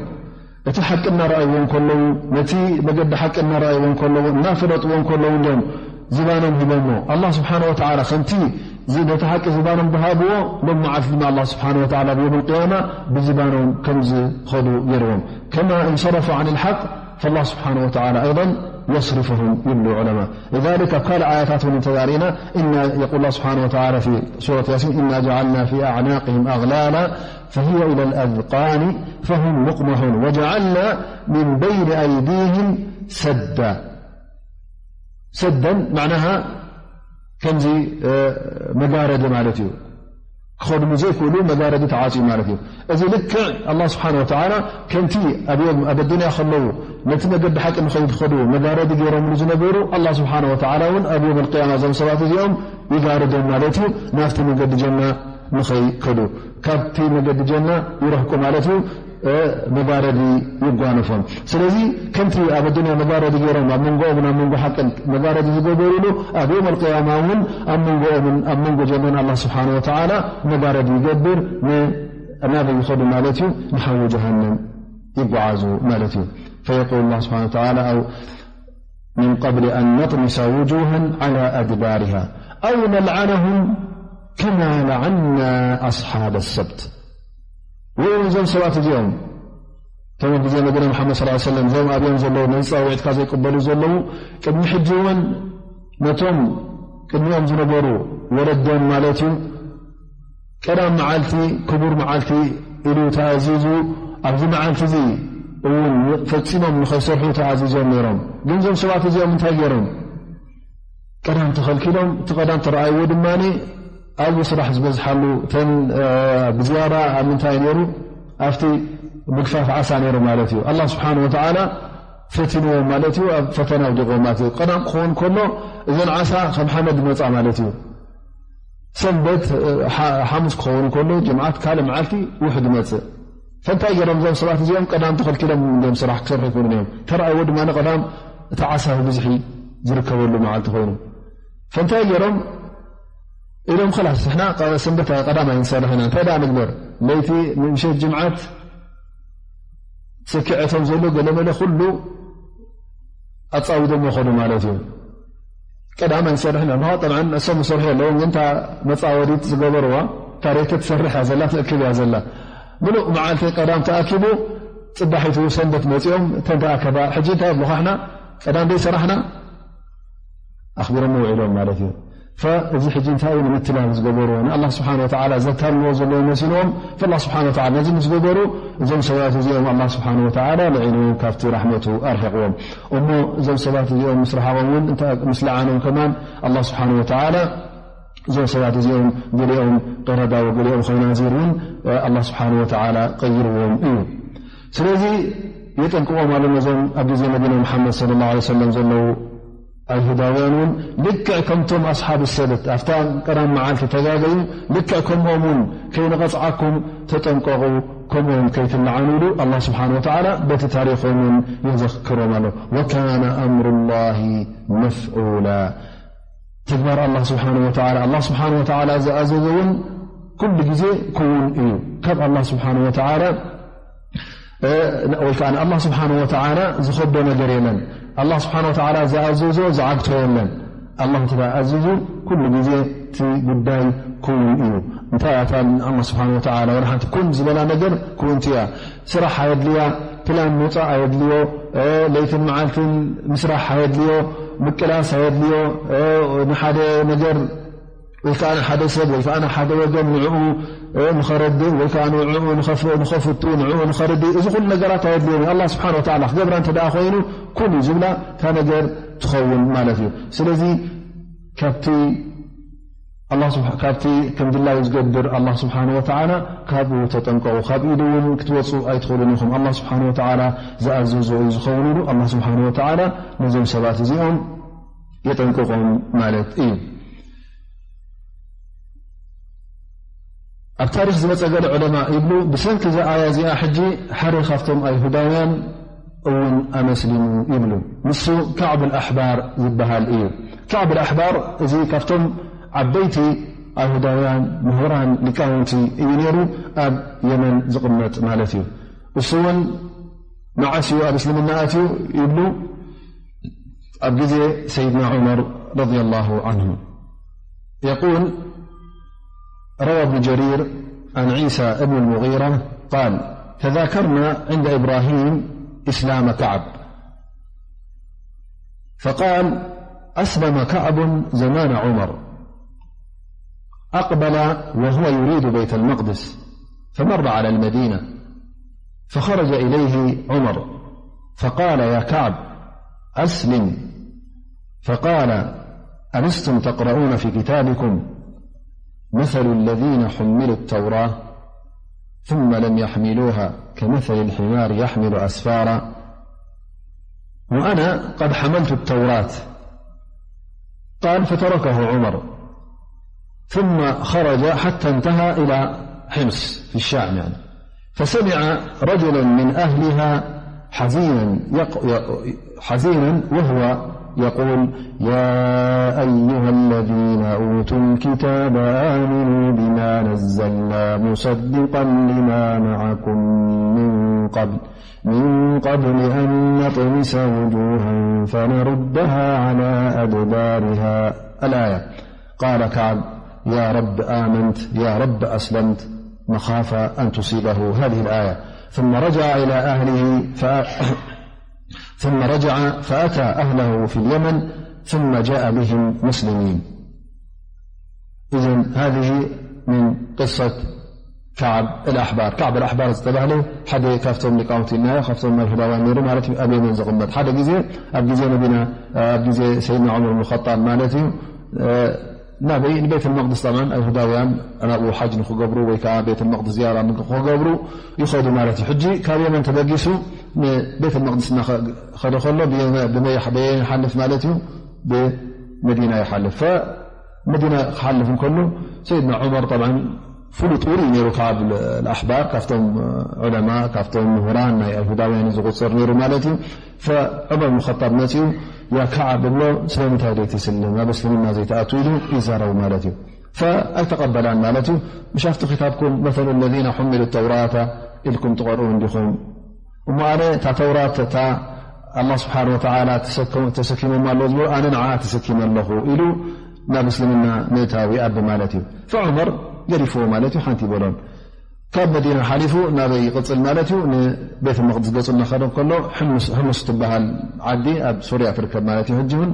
እቲ ሓቂ እናረኣይዎ እንከለዉ፣ ነቲ መገዲ ሓቂ እናረኣይዎ እንከለዉ፣ እናፈለጥዎ እንከለዉ እዮም ዝባኖም ሂቦሞ። ኣላህ ስብሓነ ወተዓላ ከምቲ ዝ-፣ ነቲ ሓቂ ዝባኖም ዝሃብዎ፣ ሎም መዓልቲ ድማ ኣላህ ስብሓነ ወተዓላ ብዮም ቅያማ ብዝባኖም ከም ዝኸዱ ገይርዎም። ከማ እንሰረፉ ዓን ልሓቅ ፈላህ ስብሓነ ወተዓላ ኣይን የስርፍሁም ይብሉ ዑለማ። ذلك ኣብ ካልእ ኣያታት እውን እንተዛሪእና፣ إنا، يقول الله سبحانه وتعالى في سورة ياسين، إنا جعلنا في أعناقهم أغلالا فهي إلى الأذقان فهم مقمحون وجعلنا من بين أيديهم سدا. ሰደን መዕናሃ ከምዚ፣ እ፣ መጋረዲ ማለት እዩ። ክኸድሙ ዘይክእሉ መጋረዲ ተዓፅዩ ማለት እዩ። እዚ ልክዕ ኣላህ ስብሓነ ወተዓላ ከምቲ ኣብዮም ኣብ ኣዱንያ ከለዉ ነቲ መገዲ ሓቂ ንኸይድኸዱ መጋረዲ ገይሮምሉ ዝነበሩ፣ ኣላህ ስብሓነ ወተዓላ እውን ኣብ ዮም ኣልቅያማ እዞም ሰባት እዚኦም ይጋርዶም ማለት እዩ፣ ናብቲ መገዲ ጀና ንኸይከዱ፣ ካብቲ መገዲ ጀና ይረሕቁ ማለት እዩ። እ፣ መጋረዲ ይጓነፎም። ስለዚ ከምቲ ኣብ ኣዱንያ መጋረዲ ገይሮም ኣብ መንጎኦምን ኣብ መንጎ ሓቅን መጋረዲ ዝገበሩሉ፣ ኣብ ዮም ኣልቅያማ እውን ኣብ መንጎኦምን ኣብ መንጎ ጀናን ኣላህ ስብሓነ ወተዓላ መጋረዲ ይገብር፣ ን-፣ ናበይ ይኸዱ ማለት እዩ? ንሓዊ ጀሃነም ይጓዓዙ ማለት እዩ። فيقول الله سبحانه وتعالى، أو من قبل أن نطمس وجوها على أدبارها أو نلعنهم كما لعنا أصحاب السبت። ወይ እውን እዞም ሰባት እዚኦም፣ እቶም ኣብ ግዜ ነቢና መሓመድ ሰለላሁ ዐለይሂ ወሰለም፣ እዞም ኣብዮም ዘለዉ፣ ነዚ ጻውዒትካ ዘይቅበሉ ዘለዉ፣ ቅድሚ ሕጂ እውን ነቶም ቅድሚኦም ዝነበሩ ወለዶም ማለት እዩ፣ ቀዳም መዓልቲ ክቡር መዓልቲ ኢሉ ተኣዚዙ፣ ኣብዚ መዓልቲ እዚ እውን ፈጺሞም ንኸይሰርሑ ተኣዚዞም ነይሮም። ግን እዞም ሰባት እዚኦም እንታይ ገይሮም? ቀዳም ተኸልኪሎም፣ እቲ ቀዳም ተረኣይዎ ድማ ኣብኡ ስራሕ ዝበዝሓሉ፣ እተን፣ እ፣ ብዝያዳ ኣብ ምንታይ ነይሩ? ኣብቲ ምግፋፍ ዓሳ ነይሩ ማለት እዩ። ኣላህ ስብሓነ ወተዓላ ፈቲንዎም ማለት እዩ፣ ኣብ ፈተና ኣውዲቕዎም ማለት እዩ። ቀዳም ክኸውን ከሎ እዘን ዓሳ ከም ሓመድ ይመጻ ማለት እዩ። ሰንበት፣ እ፣ ሓ-፣ ሓሙስ ክኸውን ከሎ፣ ጅምዓት ካልእ መዓልቲ ውሕድ ይመጽእ። ፈንታይ ገይሮም እዞም ሰባት እዚኦም ቀዳም ተኸልኪሎም እዮም ስራሕ ክሰርሑ ይኽእሉ እዮም። ተረኣይዎ ድማ ቀዳም እቲ ዓሳ ብብዝሒ ዝርከበሉ መዓልቲ ኮይኑ። ፈንታይ ገይሮም ኢሎም፣ "ኸላስ ንሕና ቀ-፣ ሰንበት ቀዳም ኣይንሰርሕ ኢና፣ እንታይ ደኣ ንግበር?" ለይቲ ምሸት ጅምዓት ሰኪዐቶም ዘሎ ገለመለ ኩሉ ኣጻዊዶም ይኸዱ ማለት እዩ። ቀዳም ኣይንሰርሕን ኣለዋ። ጠብዓን እሶም ዝሰርሑ ኣለዎም፣ ግን እታ መጻወዲት ዝገበርዋ እታ ሬከ ትሰርሕ እያ ዘላ፣ ትእክብ እያ ዘላ። ምሉእ መዓልቲ ቀዳም ተኣኪቡ፣ ጽባሒቱ ሰንበት መጺኦም እተን ተኣከባ። ሕጂ እንታይ ኣብሉኻ? "ሕና ቀዳም ደይ ሰራሕና?" ኣኽቢሮም ውዒሎም ማለት እዩ። ፈእዚ ሕጂ እንታይ እዩ ንምትላል ዝገበርዎ? ንኣላህ ስብሓነ ወተዓላ ዘታልልዎ ዘለዉ መሲልዎም፣ ፈኣላህ ስብሓነ ወተዓላ ነዚ ምስ ገበሩ፣ እዞም ሰባት እዚኦም ኣላህ ስብሓነ ወተዓላ ልዒንዎም፣ ካብቲ ራሕመቱ ኣርሒቕዎም። እሞ እዞም ሰባት እዚኦም ምስ ረሓቖም እውን፣ እንተ-፣ ምስ ለዓኖም ከማን ኣላህ ስብሓነ ወተዓላ እዞም ሰባት እዚኦም ገሊኦም ቂረዳ ወገሊኦም ኸናዚር እውን፣ እ፣ ኣላህ ስብሓነ ወተዓላ ቀይርዎም እዩ። ስለዚ የጠንቅቖም ኣሎ ነዞም ኣብ ግዜ ነቢና መሓመድ ሰለላሁ ዐለይሂ ወሰለም ዘለዉ ኣይሁዳውያን እውን ልክዕ ከምቶም ኣስሓብ ሰብት ኣብታ ቀዳም መዓልቲ ተጋገዩ፣ ልክዕ ከምኦም እውን ከይንቐጽዓኩም ተጠንቀቑ፣ ከምኦም ከይትለዓኑ ኢሉ ኣላህ ስብሓነ ወተዓላ በቲ ታሪኾም እውን የዘክሮም ኣሎ። ወካነ ኣምሩላሂ መፍዑላ። ተግባር ኣላህ ስብሓነ ወተዓላ፣ ኣላህ ስብሓነ ወተዓላ ዝኣዘዞ እውን ኩሉ ግዜ ክውን እዩ። ካብ ኣላህ ስብሓነ ወተዓላ እ፣ ወይ ከዓ ንኣላህ ስብሓነ ወተዓላ ዝኸብዶ ነገር የለን። ኣላህ ስብሓነ ወተዓላ ዝኣዘዞ ዝዓግቶ የለን። ኣላህ እንተ ደኣ ኣዚዙ ኩሉ ግዜ እቲ ጉዳይ ክውን እዩ። እንታይ እያ እታ ንኣላህ ስብሓነ ወተዓላ ወላ ሓንቲ ኩን ዝበላ ነገር ክውንቲ እያ። ስራሕ ኣየድልያ፣ ፕላን ምውፃእ ኣየድልዮ፣ እ፣ ለይትን መዓልትን ምስራሕ ኣየድልዮ፣ ምቅላስ ኣየድልዮ፣ እ፣ ንሓደ ነገር ወይ ከዓ ንሓደ ሰብ ወይ ከዓ ንሓደ ወገን ንዕኡ፣ እ፣ ንኸረድእ ወይ ከዓ ንዕኡ ንኸፍ-፣ ንኸፍቱ፣ ንዕኡ ንኸርድእ፣ እዚ ኩሉ ነገራት ኣየድልዮን እዩ። ኣላህ ስብሓነ ወተዓላ ክገብራ እንተ ደኣ ኮይኑ ኩን እዩ ዝብላ እታ ነገር ትኸውን ማለት እዩ። ስለዚ ካብቲ ኣላህ ስብሓ-፣ ካብቲ ከም ድላዩ ዝገብር ኣላህ ስብሓነ ወተዓላ ካብኡ ተጠንቀቑ። ካብ ኢዱ እውን ክትወፁ ኣይትኽእሉን ኢኹም። ኣላህ ስብሓነ ወተዓላ ዝኣዘዞ እዩ ዝኸውን ኢሉ ኣላህ ስብሓነ ወተዓላ ነዞም ሰባት እዚኦም የጠንቅቖም ማለት እዩ። ኣብ ታሪኽ ዝመጸ ገለ ዑለማ ይብሉ፣ ብሰንኪ እዛ ኣያ እዚኣ ሕጂ ሓደ ካብቶም ኣይሁዳውያን እውን ኣመስሊሙ ይብሉ። ንሱ ካዕብ ኣልኣሕባር ዝበሃል እዩ። ካዕብ ኣልኣሕባር እዚ ካብቶም ዓበይቲ ኣይሁዳውያን ምሁራን ሊቃውንቲ እዩ ነይሩ፣ ኣብ የመን ዝቕመጥ ማለት እዩ። እሱ እውን መዓስ እዩ ኣብ እስልምና ኣትዩ ይብሉ፣ ኣብ ግዜ ሰይድና ዑመር ረዲየላሁ ዐንሁ። የቁል፣ روى ابن جرير عن عيسى بن المغيرة قال: تذاكرنا عند إبراهيم إسلام كعب، فقال: أسلم كعب زمان عمر، أقبل وهو يريد بيت المقدس، فمر على المدينة، فخرج إليه عمر، فقال: يا كعب، أسلم. فقال: ألستم تقرؤون في كتابكم: مثل الذين حملوا التوراة ثم لم يحملوها كمثل الحمار يحمل أسفارا، وأنا قد حملت التوراة. قال: فتركه عمر، ثم خرج حتى انتهى إلى حمص في الشام، يعني، فسمع رجلا من أهلها حزينا يق-، ي-، حزينا وهو يقول: يا أيها الذين أوتوا الكتاب آمنوا بما نزلنا مصدقا لما معكم من قبل، من قبل أن نطمس وجوها فنردها على أدبارها. الآية. قال كعب: يا رب آمنت، يا رب أسلمت، مخافة أن تصيبه هذه الآية. ثم رجع إلى أهله ف-، ثم رجع فأتى أهله في اليمن، ثم جاء بهم مسلمين. إذن هذه من قصة كعب الأحبار. كعب الأحبار ዝተባህለ ሓደ ካብቶም ሊቃውንቲ ኢልናዮ፣ ካብቶም ኣይሁዳውያን ነይሩ ማለት እዩ፣ ኣብ የመን ዝቕመጥ። ሓደ ግዜ፣ ኣብ ግዜ ነቢና፣ ኣብ ግዜ ሰይድና ዑመር ብን ኸጣብ ማለት እዩ፣ ናበይ? ንቤት መቅድስ። ጠብዓን ኣይሁዳውያን ናብኡ ሓጅ ንክገብሩ ወይ ከዓ ቤት መቅድስ ዝያራ ንክገብሩ ይኸዱ ማለት እዩ። ሕጂ ካብ የመን ተበጊሱ ንቤት መቅድስ እናኸደ ከሎ ብየ-፣ ብመይ-፣ በየን ይሓልፍ ማለት እዩ? ብመዲና ይሓልፍ። ፈመዲና ክሓልፍ እንከሎ ሰይድና ዑመር ጠብዓን ፍሉጥ ውሩይ ነይሩ ካብ ኣሕባር፣ ካብቶም ዑለማ፣ ካብቶም ምሁራን ናይ ኣይሁዳውያን እዩ ዝቁፅር ነይሩ ማለት እዩ። ፈዑመር ብን ኸጣብ መፂኡ፣ ያ ከዓብ እብሎ፣ ስለምንታይ ዘይትስልም፣ ኣብ እስልምና ዘይትኣቱ ኢሉ ይዛረቡ ማለት እዩ። ፈኣይተቐበላን ማለት እዩ። ምሽ ኣብቲ ክታብኩም መሰሉ ለዚነ ሑሚሉ ተውራተ ኢልኩም ትቐርኡ እንዲኹም። እሞ ኣነ እታ ተውራት እታ ኣላህ ስብሓን ወተዓላ ተሰከሙ-፣ ተሰኪሞማ ኣለዉ ዝበሉ፣ ኣነ ንዓኣ ተሰኪመ ኣለኹ ኢሉ ናብ እስልምና ምእታው ይኣቢ ማለት እዩ። ፈዑመር ገዲፍዎ ማለት እዩ፣ ሓንቲ ይበሎን። ካብ መዲና ሓሊፉ ናበይ ይቕጽል ማለት እዩ? ንቤት መቕድስ ገጹ እናኸደ ከሎ ሕምስ፣ ሕምስ ትበሃል ዓዲ ኣብ ሶርያ ትርከብ ማለት እዩ። ሕጂ እውን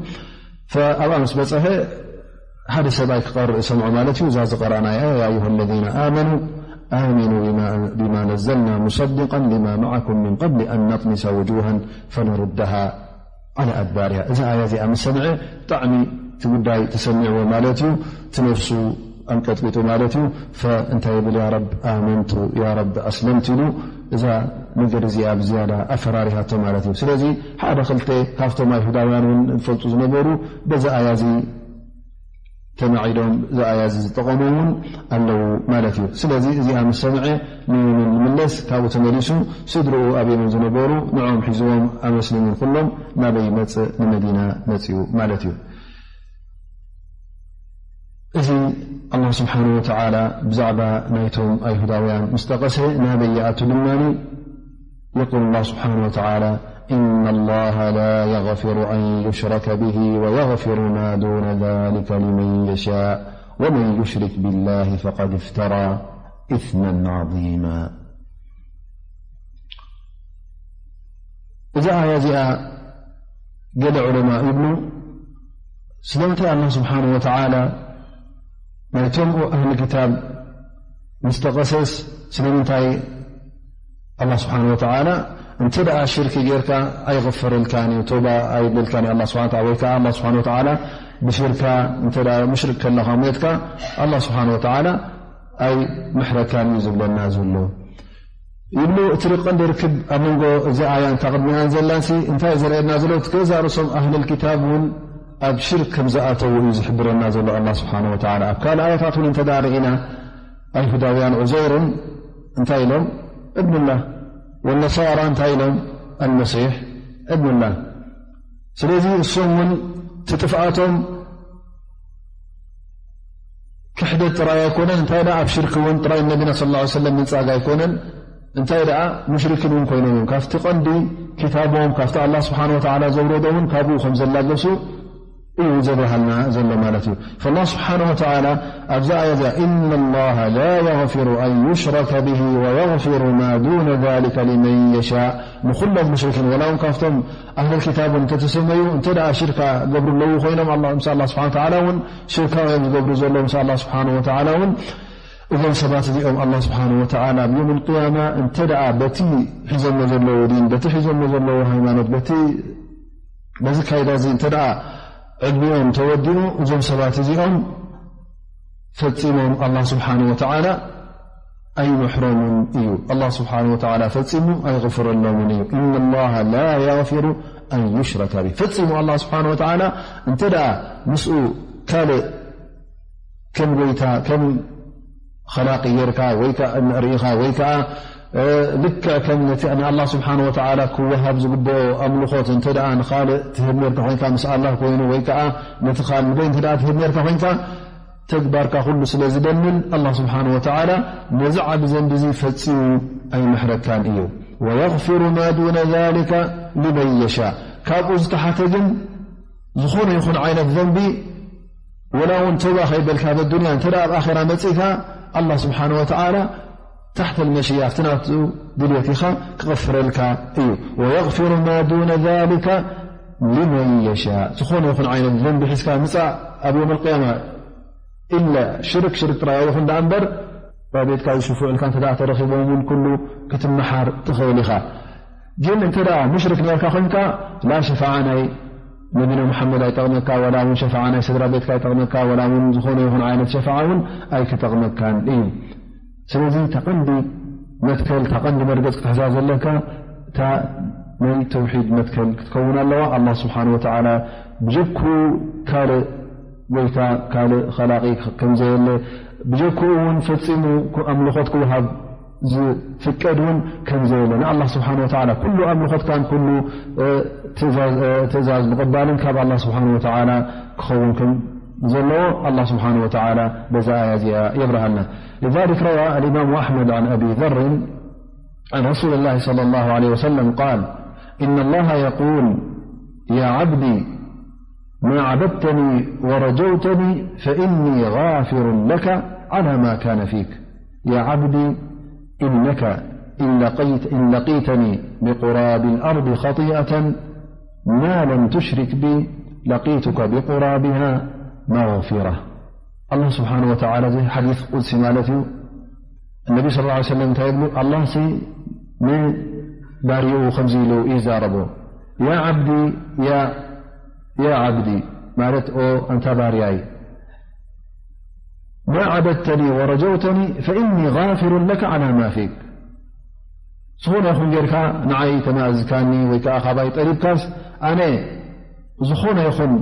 ፈ-፣ ኣብኣ ምስ በጸሐ ሓደ ሰብኣይ ክቐርእ ሰምዑ ማለት እዩ። እዛ ዝቐረኣናያ፣ يا أيها الذين آمنوا آمنوا بما، بما نزلنا مصدقا لما معكم من قبل أن نطمس وجوها فنردها على أدبارها። እዛ ኣያ እዚኣ ምስ ሰምዐ ብጣዕሚ እቲ ጉዳይ ተሰሚዕዎ ማለት እዩ። እቲ ነፍሱ ኣንቀጥቂጡ ማለት እዩ። ፈእንታይ ይብል? ያ ረብ ኣመንቱ፣ ያ ረብ ኣስለምቱ ኢሉ እዛ ነገር እዚኣ ብዝያዳ ኣፈራሪሃቶ ማለት እዩ። ስለዚ ሓደ ክልተ ካብቶም ኣይሁዳውያን እውን ዝፈልጡ ዝነበሩ በዛ ኣያ እዚ ተማዒዶም፣ እዚ ኣያ እዚ ዝጠቐሙ እውን ኣለዉ ማለት እዩ። ስለዚ እዚኣ ምስ ሰምዐ ንየመን ይምለስ፣ ካብኡ ተመሊሱ ስድርኡ ኣብ የመን ዝነበሩ ንዕኦም ሒዝዎም ኣመስሊሙን ኩሎም ናበይ ይመጽእ? ንመዲና መጽኡ ማለት እዩ። እዚ ኣላህ ስብሓነ ወተዓላ ብዛዕባ ናይቶም ኣይሁዳውያን ምስ ጠቐሰ ናበይ ይኣቱ ድማኒ يقول الله سبحانه وتعالى: إن الله لا يغفر أن يشرك به ويغفر ما دون ذلك لمن يشاء ومن يشرك بالله فقد افترى إثما عظيما. እዛ ኣያ እዚኣ ገለ ዑለማ ይብሉ፣ ስለምንታይ ኣላህ ስብሓነ ወተዓላ ናይቶም ኣህሊ ክታብ ምስ ጠቐሰስ፣ ስለምንታይ ኣላህ ስብሓነ ወተዓላ እንተ ደኣ ሽርኪ ጌርካ ኣይغፈረልካን እዩ፣ ቶባ ኣይብለልካን እዩ ኣላህ ስብሓነ ወተዓላ፣ ወይ ከዓ ኣላህ ስብሓነ ወተዓላ ብሽርካ እንተ ደኣ ሙሽሪክ ከለኻ ሞትካ ኣላህ ስብሓነ ወተዓላ ኣይምሕረካን እዩ ዝብለና ዘሎ ይብሉ። እቲ ቀንዲ ርክብ ኣብ መንጎ እዚ ኣያን እታ ቅድሚኣን ዘላንሲ እንታይ ዘርእየና ዘሎ? እቲ ገዛ ርእሶም ኣህለል ኪታብ እውን ኣብ ሽርክ ከም ዝኣተዉ እዩ ዝሕብረና ዘሎ ኣላህ ስብሓነ ወተዓላ። ኣብ ካልእ ኣያታት እውን እንተ ደኣ ርኢና ኣይሁዳውያን ዑዘይርን እንታይ ኢሎም? እብኑላህ። ወነሳራ እንታይ ኢሎም? ኣልመሲሕ እብኑላህ። ስለዚ እሶም እውን እቲ ጥፍኣቶም ክሕደት ጥራይ ኣይኮነን፣ እንታይ ደኣ ኣብ ሽርክ እውን ጥራይ ነቢና ሰለላሁ ዐለይሂ ወሰለም ምንጻግ ኣይኮነን፣ እንታይ ደኣ ሙሽሪኪን እውን ኮይኖም እዮም። ካብቲ ቀንዲ ኪታቦም፣ ካብቲ ኣላህ ስብሓነ ወተዓላ ዘውረዶ እውን ካብኡ ከም ዘላገሱ እዩ ዘብርሃልና ዘሎ ማለት እዩ። ፈላህ ስብሓነ ወተዓላ ኣብዛ ኣያ እዚኣ፣ "ኢነ ላሃ ላ የግፊሩ ኣን ዩሽረከ ብሂ ወየግፊሩ ማ ዱነ ዛሊከ ሊመን የሻእ"፣ ንኹሎም ሙሽሪኪን፣ ወላ እውን ካብቶም ኣህለል ኪታብ እውን እንተተሰመዩ፣ እንተ ደኣ ሽርካ ገብሩ ኣለዉ ኮይኖም፣ ኣላ-፣ ምስ ኣላህ ስብሓነ ወተዓላ እውን ሽርካ እዮም ዝገብሩ ዘለዉ ምስ ኣላህ ስብሓነ ወተዓላ እውን። እዞም ሰባት እዚኦም ኣላህ ስብሓነ ወተዓላ ኣብ የውም ቅያማ እንተ ደኣ በቲ ሒዞሞ ዘለዉ ዲን፣ በቲ ሒዞሞ ዘለዉ ሃይማኖት፣ በቲ፣ በዚ ካይዳ እዚ እንተ ደኣ ዕድሚኦም ተወዲኡ፣ እዞም ሰባት እዚኦም ፈጺሞም ኣላህ ስብሓነ ወተዓላ ኣይምሕሮምን እዩ። ኣላህ ስብሓነ ወተዓላ ፈጺሙ ኣይቕፍረሎምን እዩ። ኢነ ላሃ ላ የግፊሩ ኣን ዩሽረከ ቢሂ። ፈጺሙ ኣላህ ስብሓነ ወተዓላ እንተ ደኣ ምስኡ ካልእ ከም ጎይታ፣ ከም ኸላቂ ጌርካ ወይ ከኣ ርኢኻ፣ ወይ ከኣ፣ እ፣ ልክዕ ከም ነቲ ንኣላህ ስብሓነ ወተዓላ ክወሃብ ዝግብኦ ኣምልኾት እንተ ደኣ ንኻልእ ትህብ ኔርካ ኮይንካ፣ ምስ ኣላህ ኮይኑ፣ ወይ ከኣ ነቲ ካልእ ንበይኑ እንተ ደኣ ትህብ ኔርካ ኮይንካ፣ ተግባርካ ኩሉ ስለ ዝደልል፣ ኣላህ ስብሓነ ወተዓላ ነዚ ዓቢ ዘንቢ እዚ ፈጺሙ ኣይምሕረካን እዩ። ወየግፊሩ ማ ዱነ ዛሊከ ሊመን የሻእ። ካብኡ ዝተሓተ ግን ዝኾነ ይኹን ዓይነት ዘንቢ፣ ወላ እውን ተውባ ከይበልካ ኣብ ኣዱንያ፣ እንተ ደኣ ኣብ ኣኼራ መጺእካ፣ ኣላህ ስብሓነ ወተዓላ ታሕተ ልመሽያ፣ ኣብቲ ናቱ ድልየት ኢኻ ክቕፍረልካ እዩ። ወየግፊሩ ማ ዱነ ዛሊከ ሊመን የሻእ። ዝኾነ ይኹን ዓይነት ዘንቢ ሒዝካ ምጻእ ኣብ የውም ኣልቅያማ፣ ኢለ ሽርክ ሽርክ ጥራይ ኣይኹን ደኣ እምበር፣ ኣብ ቤትካ ዝሽፍዑልካ እንተ ደኣ ተረኺቦም እውን ኩሉ ክትመሓር ትኽእል ኢኻ። ግን እንተ ደኣ ሙሽሪክ ኔርካ ኮይንካ፣ ላ ሸፋዓ ናይ ነቢና ሙሓመድ ኣይጠቕመካ፣ ወላ እውን ሸፋዓ ናይ ስድራ ቤትካ ኣይጠቕመካ፣ ወላ እውን ዝኾነ ይኹን ዓይነት ሸፋዓ እውን ኣይክጠቕመካን እዩ። ስለዚ እታ ቀንዲ መትከል፣ እታ ቀንዲ መርገጽ ክትሕዛ ዘለካ እታ ናይ ተውሒድ መትከል ክትከውን ኣለዋ። ኣላህ ስብሓነ ወተዓላ ብጀኩ ካልእ ጎይታ፣ ካልእ ኸላቒ ከም ዘየለ፣ ብጀክኡ እውን ፈጺሙ ኣምልኾት ክወሃብ ዝፍቀድ እውን ከም ዘየለ፣ ንኣላህ ስብሓነ ወተዓላ ኩሉ ኣምልኾትካን ኩሉ፣ እ፣ ትእዛዝ፣ እ፣ ትእዛዝ ምቕባልን ካብ ኣላህ ስብሓነ ወተዓላ ክኸውን ከም ዘለዎ ኣላህ ስብሓነ ወተዓላ በዛ ኣያ እዚኣ የብርሃልና። لذلك روى الإمام أحمد عن أبي ذر عن رسول الله صلى الله عليه وسلم قال: إن الله يقول: يا عبدي، ما عبدتني ورجوتني فإني غافر لك على ما كان فيك. يا عبدي، إنك إن لقيت، إن لقيتني بقراب الأرض خطيئة ما لم تشرك بي، لقيتك بقرابها مغفرة. ኣላህ ስብሓነ ወተዓላ፣ እዚ ሓዲስ ቁድሲ ማለት እዩ። ነቢ ሰለላሁ ዐለይሂ ወሰለም እንታይ ይብሉ? ኣላህ ሲ ንባርያኡ ከምዚ ኢሉ ይዛረቦ፣ ያ ዓብዲ፣ ያ፣ ያ ዓብዲ፣ ማለት ኦ ኣንታ ባርያይ፣ ማ ዓበድተኒ ወረጀውተኒ ፈኢኒ ጋፊሩን ለከ ዓላ ማ ፊክ። ዝኾነ ይኹን ጌርካ ንዓይ ተማእዝካኒ ወይ ከዓ ካባይ ጠሊብካስ፣ ኣነ ዝኾነ ይኹን፣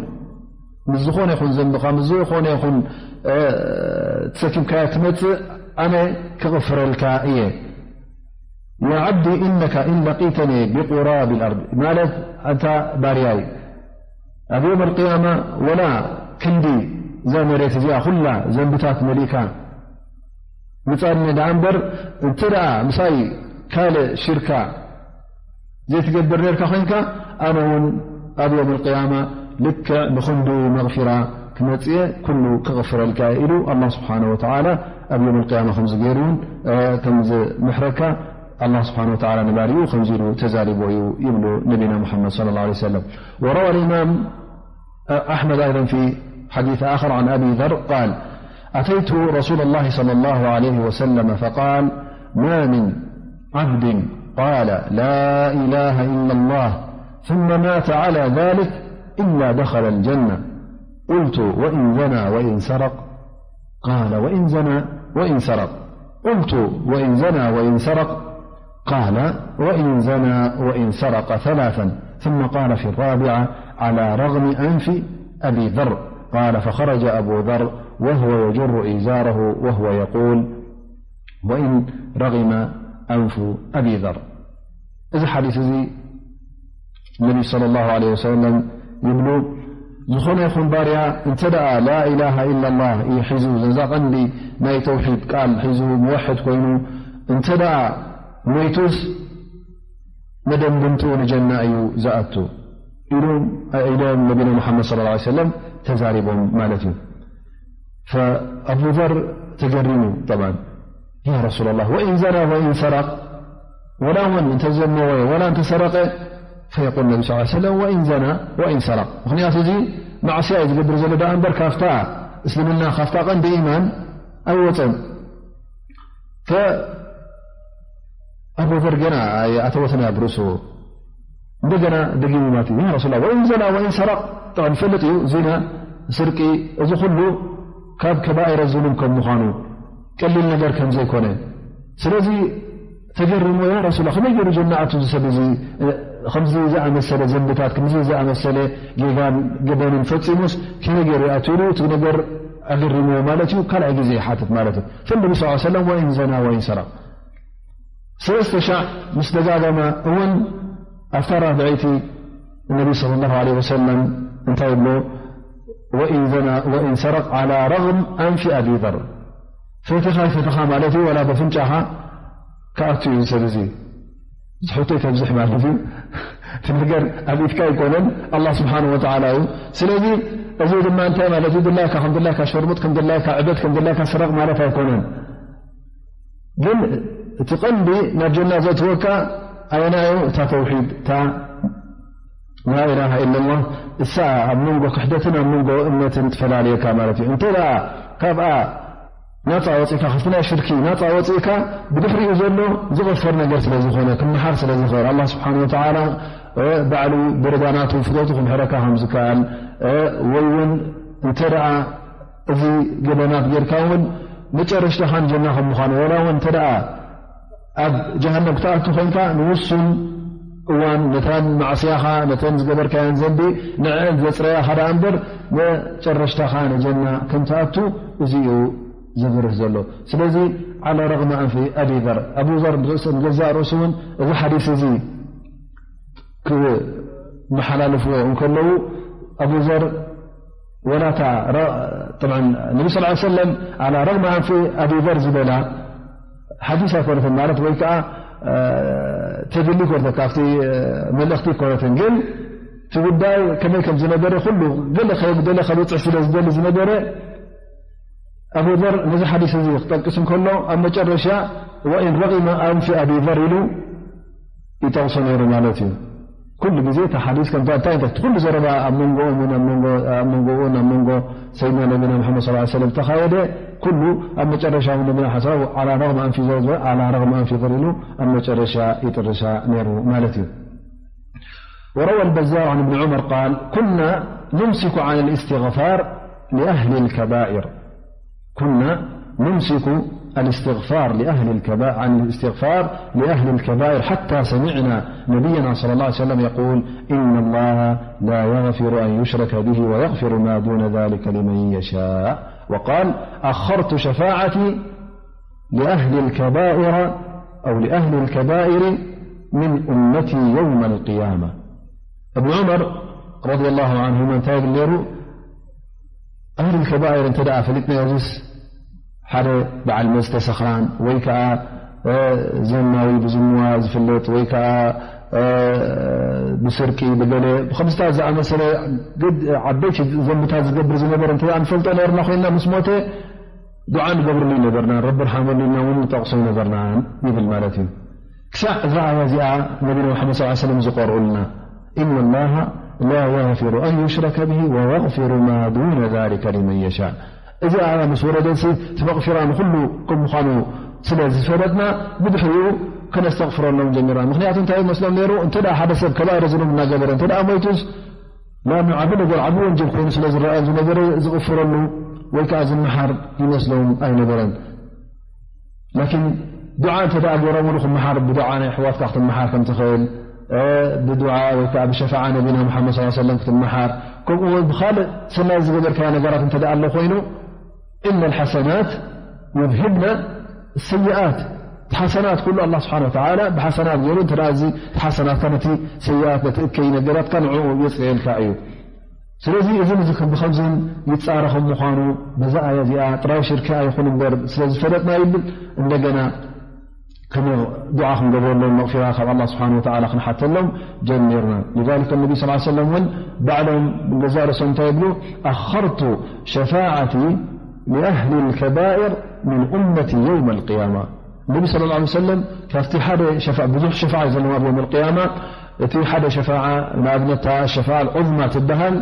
ምስ ዝኾነ ይኹን ዘንብኻ፣ ምስ ዝኾነ ይኹን፣ እ፣ ተሰኪምካዮ ትመጽእ፣ ኣነ ክቕፍረልካ እየ። ያ ዓብዲ ኢነካ ኢን ለቂተኒ ብቁራቢ ልኣርድ፣ ማለት ኣንታ ባርያይ፣ ኣብ የውም ኣልቅያማ ወላ ክንዲ እዛ መሬት እዚኣ ኩላ ዘንብታት መሊእካ ምጻኒ ደኣ እምበር፣ እንተ ደኣ ምሳይ ካልእ ሽርካ ዘይትገብር ነርካ ኮይንካ፣ ኣነ እውን ኣብ የውም ኣልቅያማ ልክዕ ብኽንዱ መግፊራ ክመጽእ እየ፣ ኩሉ ክቕፍረልካ እየ ኢሉ ኣላህ ስብሓነሁ ወተዓላ ኣብ የውም ኣልቅያማ ከምዚ ገይሩ እውን፣ እ፣ ከም ዝምሕረካ ኣላህ ስብሓነሁ ወተዓላ ንባርይኡ ከምዚ ኢሉ ተዛሪቦ እዩ ይብሉ ነቢና ሙሓመድ ሰለላሁ ዐለይሂ ወሰለም። وروى الإمام أحمد أيضا في حديث آخر عن أبي ذر قال: أتيت رسول الله صلى الله عليه وسلم فقال: ما من عبد قال: لا إله إلا الله، ثم مات على ذلك، إلا دخل الجنة. قلت: وإن زنى وإن سرق؟ قال: وإن زنى وإن سرق. قلت: وإن زنى وإن سرق؟ قال: وإن زنى وإن سرق ثلاثا. ثم قال في الرابعة: على رغم أنف أبي ذر. قال: فخرج أبو ذر وهو يجر إزاره وهو يقول: وإن رغم أنف أبي ذر. እዚ ሓዲስ እዚ ነቢ ሰለላሁ ዐለይሂ ወሰለም ይብሉ፣ ዝኾነ ይኹን ባርያ እንተ ደኣ ላኢላሃ ኢላላህ እዩ ሒዙ፣ ነዛ ቀንዲ ናይ ተውሒድ ቃል ሒዙ፣ ሙወሕድ ኮይኑ እንተ ደኣ ሞይቱስ፣ መደምድምትኡ ንጀና እዩ ዝኣቱ ኢሉ፣ ኢሎም ነቢና ሙሓመድ ሰለላሁ ዐለይሂ ወሰለም ተዛሪቦም ማለት እዩ። ፈኣቡ ዘር ተገሪሙ፣ ጠብዓን፣ ያ ረሱላላህ፣ ወኢን ዘና ወኢን ሰረቕ፣ ወላ እውን እንተዘመወ ወላ እንተሰረቐ፣ ፈየቁል ነቢ ሰለላሁ ዐለይሂ ወሰለም፣ ወኢን ዘና ወኢን ሰረቕ። ምኽንያቱ፣ እዚ ማዕስያ እዩ ዝገብር ዘሎ ደኣ እምበር፣ ካብታ እስልምና፣ ካብታ ቀንዲ ኢማን ኣይወፀን። ፈኣቡ ዘር ገና ኣይኣተወትን እያ ኣብ ርእሱ። እንደገና ደጊሙ ማለት እዩ፣ ያ ረሱላ፣ ወኢን ዘና ወኢን ሰረቕ። ጠብዓን፣ ይፈልጥ እዩ፣ ዚና፣ ስርቂ፣ እዚ ኩሉ ካብ ከባኢረ ዝኑብ ከም ምዃኑ፣ ቀሊል ነገር ከም ዘይኮነ። ስለዚ ተገሪሙ፣ ያ ረሱላ፣ ከመይ ገይሩ ጀና ኣቱ እዚ ሰብ እዚ፣ እ፣ ከምዚ ዝኣመሰለ ዘንብታት፣ ከምዚ ዝኣመሰለ ጌጋን ገበንን ፈጺሙስ፣ ከመይ ገይሩ ይኣቱ ኢሉ፣ እቲ ነገር ኣገሪምዎ ማለት እዩ። ካልኣይ ግዜ ይሓትት ማለት እዩ። ፈነቢ ሰለላሁ ዐለይሂ ወሰለም፣ ወኢን ዘና ወኢን ሰረቕ። ሰለስተ ሻዕ ምስ ደጋገመ እውን፣ ኣብታ ራብዐይቲ ነቢ ሰለላሁ ዐለይሂ ወሰለም እንታይ ይብሎ? ወኢን ዘና ወኢን ሰረቕ ዓላ ረግም ኣንፊ ኣቢ ዘር። ፈቲኻ ይፈትኻ ማለት እዩ፣ ወላ በፍንጫኻ ክኣቱ እዩ እዚ ሰብ እዚ። እዚ ሕቶ ተብዝሕ ማለት እዩ። እቲ ነገር ኣብ ኢድካ ኣይኮነን፣ ኣላህ ስብሓነሁ ወተዓላ እዩ። ስለዚ እዚ ድማ እንታይ ማለት እዩ? ድላይካ ከም ድላይካ ሸርሙጥ፣ ከም ድላይካ ዕበት፣ ከም ድላይካ ስረቕ ማለት ኣይኮነን። ግን እቲ ቀንዲ ናብ ጀና ዘእትወካ ኣየናዩ? እታ ተውሒድ፣ እታ ላኢላሃ ኢለላህ፣ እሳ ኣብ መንጎ ክሕደትን ኣብ መንጎ እምነትን ትፈላልየካ ማለት እዩ። እንተ ደኣ ካብኣ ናጻ ወጺእካ፣ ካብቲ ናይ ሽርኪ ናጻ ወጺእካ፣ ብድሕሪኡ ዘሎ ዝቕፈር ነገር ስለ ዝኾነ፣ ክመሓር ስለ ዝኽእል፣ ኣላህ ስብሓነሁ ወተዓላ፣ እ፣ ባዕሉ ብርዳ ናቱ ፍቶቱ ክምሕረካ ከም ዝከኣል፣ እ፣ ወይ እውን እንተ ደኣ እዚ ገበናት ጌርካ እውን መጨረሽታኻ ንጀና ከም ምዃኑ፣ ወላ እውን እንተ ደኣ ኣብ ጀሃነም ክትኣቱ ኮይንካ ንውሱን እዋን ነተን ማዕስያኻ፣ ነተን ዝገበርካየን ዘንቢ ንዕአን ዘጽረያኻ ደኣ እምበር፣ መጨረሽታኻ ንጀና ከም ትኣቱ እዚ እዩ ዘብርህ ዘሎ። ስለዚ ዓላ ረግሚ ኣንፊ ኣቢ ዘር፣ ኣቡ ዘር ንርእስ-፣ ንገዛእ ርእሱ እውን እዚ ሓዲስ እዚ ክመሓላልፍዎ እንከለዉ፣ ኣቡ ዘር ወላታ ረ-፣ ጠብዓን ነቢ ሰለላሁ ዐለይሂ ወሰለም ዓላ ረግሚ ኣንፊ ኣቢ ዘር ዝበላ ሓዲስ ኣይኮነትን፣ ማለት ወይ ከኣ፣ እ፣ ተድሊ ኮነትን፣ ካብቲ፣ እ፣ መልእኽቲ ኮነትን። ግን እቲ ጉዳይ ከመይ ከም ዝነበረ ኩሉ ገለ ከየጉደለ ከብጽሕ ስለ ዝደሊ ዝነበረ፣ ኣቡ ዘር ነዚ ሓዲስ እዚ ክጠቅስ እንከሎ፣ ኣብ መጨረሻ ወኢን ረጊመ ኣንፊ ኣቢ ዘር ኢሉ ይጠቕሶ ነይሩ ማለት እዩ። ኩሉ ግዜ እቲ ሓዲስ ከምታ እንታይ እንታይ፣ እቲ ኩሉ ዘረባ ኣብ መንጎኦምን ኣብ መንጎ፣ ኣብ መንጎኡን ኣብ መንጎ ሰይድና ነቢና ሙሓመድ ሰለላሁ ዐለይሂ ወሰለም ተኻየደ። ኩሉ ኣብ መጨረሻ እውን ነቢና ሓሰብ ዓላ ረግሚ ኣንፊ ዘር ዝበለ፣ ዓላ ረግሚ ኣንፊ ዘር ኢሉ ኣብ መጨረሻ ይጥርሻ ነይሩ ማለት እዩ። وروى البزار عن ابن عمر قال: كنا نمسك عن الاستغفار لأهل الكبائر. كنا نمسك الاستغفار لأهل الكبائر، عن الاستغفار لأهل الكبائر حتى سمعنا نبينا صلى الله عليه وسلم يقول: إن الله لا يغفر أن يشرك به ويغفر ما دون ذلك لمن يشاء. وقال: أخرت شفاعتي لأهل الكبائر أو لأهل الكبائر من أمتي يوم القيامة. ابن عمر رضي الله عنهما እንታይ ይብል ነይሩ? ኣህል ከባኢር እንተ ደኣ ፈሊጥናዮ፣ እዚስ ሓደ በዓል መስተ ሰኽራን ወይ ከኣ፣ እ፣ ዘማዊ ብዝምዋ ዝፍለጥ ወይ ከኣ፣ እ፣ ብስርቂ ብገለ ብኸምስታት ዝኣመሰለ ግድ ዓበይቲ ዘንብታት ዝገብር ዝነበረ እንተ ደኣ ንፈልጦ ነርና ኮይንና፣ ምስ ሞተ ዱዓ ንገብርሉ ይነበርናን፣ ረቢ ርሓመሉ ኢልና እውን ንጠቕሶ ይነበርናን ይብል ማለት እዩ። ክሳዕ እዛ ኣያ እዚኣ ነቢና መሓመድ ሰለላሁ ዐለይሂ ወሰለም ዝቐርኡልና፣ إن الله لا يغفر أن يشرك به ويغفر ما دون ذلك لمن يشاء። እዚ ኣያ ምስ ወረደሲ፣ እቲ መቕፊራ ንኹሉ ከም ምዃኑ ስለ ዝፈለጥና፣ ብድሕሪኡ ከነስተቕፍረሎም ጀሚርና። ምኽንያቱ እንታይ ይመስሎም ነይሩ? እንተ ደኣ ሓደ ሰብ ከባኢረ ዝኑብ እናገበረ እንተ ደኣ ሞይቱስ፣ ላ፣ ዓቢ ነገር፣ ዓቢ ወንጀል ኮይኑ ስለ ዝረኣዮም ዝነበረ ዝቕፍረሉ ወይ ከኣ ዝመሓር ይመስሎም ኣይነበረን። ላኪን ዱዓ እንተ ደኣ ገይሮምሉ ክመሓር፣ ብዱዓ ናይ ኣሕዋትካ ክትመሓር ከም ትኽእል፣ እ፣ ብዱዓ ወይ ከኣ ብሸፋዓ ነቢና ሙሓመድ ሰለላሁ ዐለይሂ ወሰለም ክትመሓር፣ ከምኡ እውን ብኻልእ ሰናይ ዝገበርካዮ ነገራት እንተ ደኣ ኣሎ ኮይኑ፣ إن الحسنات يذهبن السيئات። እቲ ሓሰናት ኩሉ ኣላህ ስብሓነ ወተዓላ ብሓሰናት ገይሩ፣ እንተ ደኣ እዚ እቲ ሓሰናትካ ነቲ ሰይኣት፣ ነቲ እከይ ነገራትካ ንዕኡ የጽርየልካ እዩ። ስለዚ እዝን እዚ ብኸምዝን ይጻረኹም ምዃኑ በዛ ኣያ እዚኣ ጥራይ ሽርኪ ኣይኹን እምበር ስለ ዝፈለጥና ይብል። እንደገና ከም ዱዓ ክንገብረሎም መቕፊራ ካብ ኣላ ስብሓን ወተዓላ ክንሓተሎም ጀሚርና። لذلك النبي صلى الله عليه وسلم እውን ባዕሎም ገዛ ርእሶም እንታይ ይብሉ? أخرت شفاعتي لأهل الكبائر من أمتي يوم القيامة. ነቢ صلى الله عليه وسلم ካብቲ ሓደ ሸፋ ብዙሕ ሸፋዓ እዩ ዘለዎም ኣብ የውም ኣልቅያማ። እቲ ሓደ ሸፋዓ ንኣብነት እታ ሸፋዓ ኣልዑዝማ ትበሃል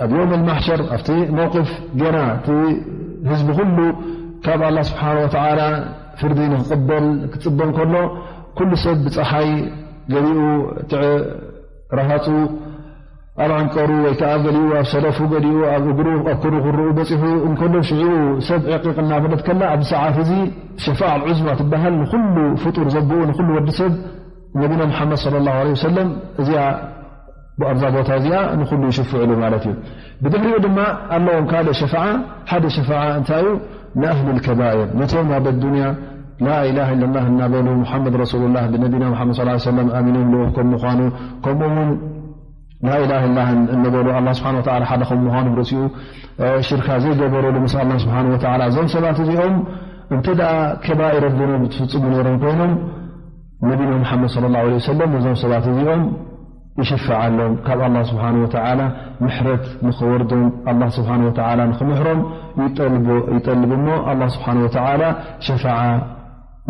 ኣብ የውም ኣልማሕሸር ኣብቲ መውቅፍ ገና እቲ ህዝቢ ኩሉ ካብ ኣላ ስብሓን ወተዓላ ፍርዲ ንክቕበል ክፅበ እንከሎ ኩሉ ሰብ ብፀሓይ ገሊኡ ትዕ ረሃፁ ኣብ ዓንቀሩ ወይ ከዓ ገሊኡ ኣብ ሰለፉ ገሊኡ ኣብ እግሩ ኣብ ክሩ ክርኡ በፂሑ እንከሎ ሽዑ ሰብ ዕቂቕ እናበለት ከላ ኣብዚ ሰዓት እዚ ሸፋዓ ኣልዑዝማ ትበሃል ንኩሉ ፍጡር ዘብኡ ንኩሉ ወዲ ሰብ ነቢና ሙሓመድ صلى الله عليه وسلم እዚኣ ኣብዛ ቦታ እዚኣ ንኩሉ ይሽፍዕሉ ማለት እዩ። ብድሕሪኡ ድማ ኣለዎም ካልእ ሸፋዓ። ሓደ ሸፋዓ እንታይ እዩ? ንኣህል ከባኢር ነቶም ኣብ ኣዱንያ ላኢላሃ ኢለላህ እናበሉ ሙሓመድ ረሱሉላህ ብነቢና ሙሓመድ صلى الله عليه وسلم ኣሚኖም ልኡኽ ከም ምዃኑ ከምኡ እውን ላኢላሃ ኢላላህ እናበሉ ኣላ ስብሓን ወተዓላ ሓደ ከም ምዃኑ ብርእሲኡ ሽርካ ዘይገበረሉ ምስ ኣላ ስብሓን ወተዓላ እዞም ሰባት እዚኦም እንተ ደኣ ከባኢር ዙኑብ ትፍፅሙ ነይሮም ኮይኖም ነቢና ሙሓመድ صلى الله عليه وسلم ነዞም ሰባት እዚኦም ይሽፍዓሎም ካብ ኣላ ስብሓን ወተዓላ ምሕረት ንኽወርዶም ኣላ ስብሓን ወተዓላ ንኽምሕሮም ይጠልቡ እሞ ኣላ ስብሓን ወተዓላ ሸፋዓ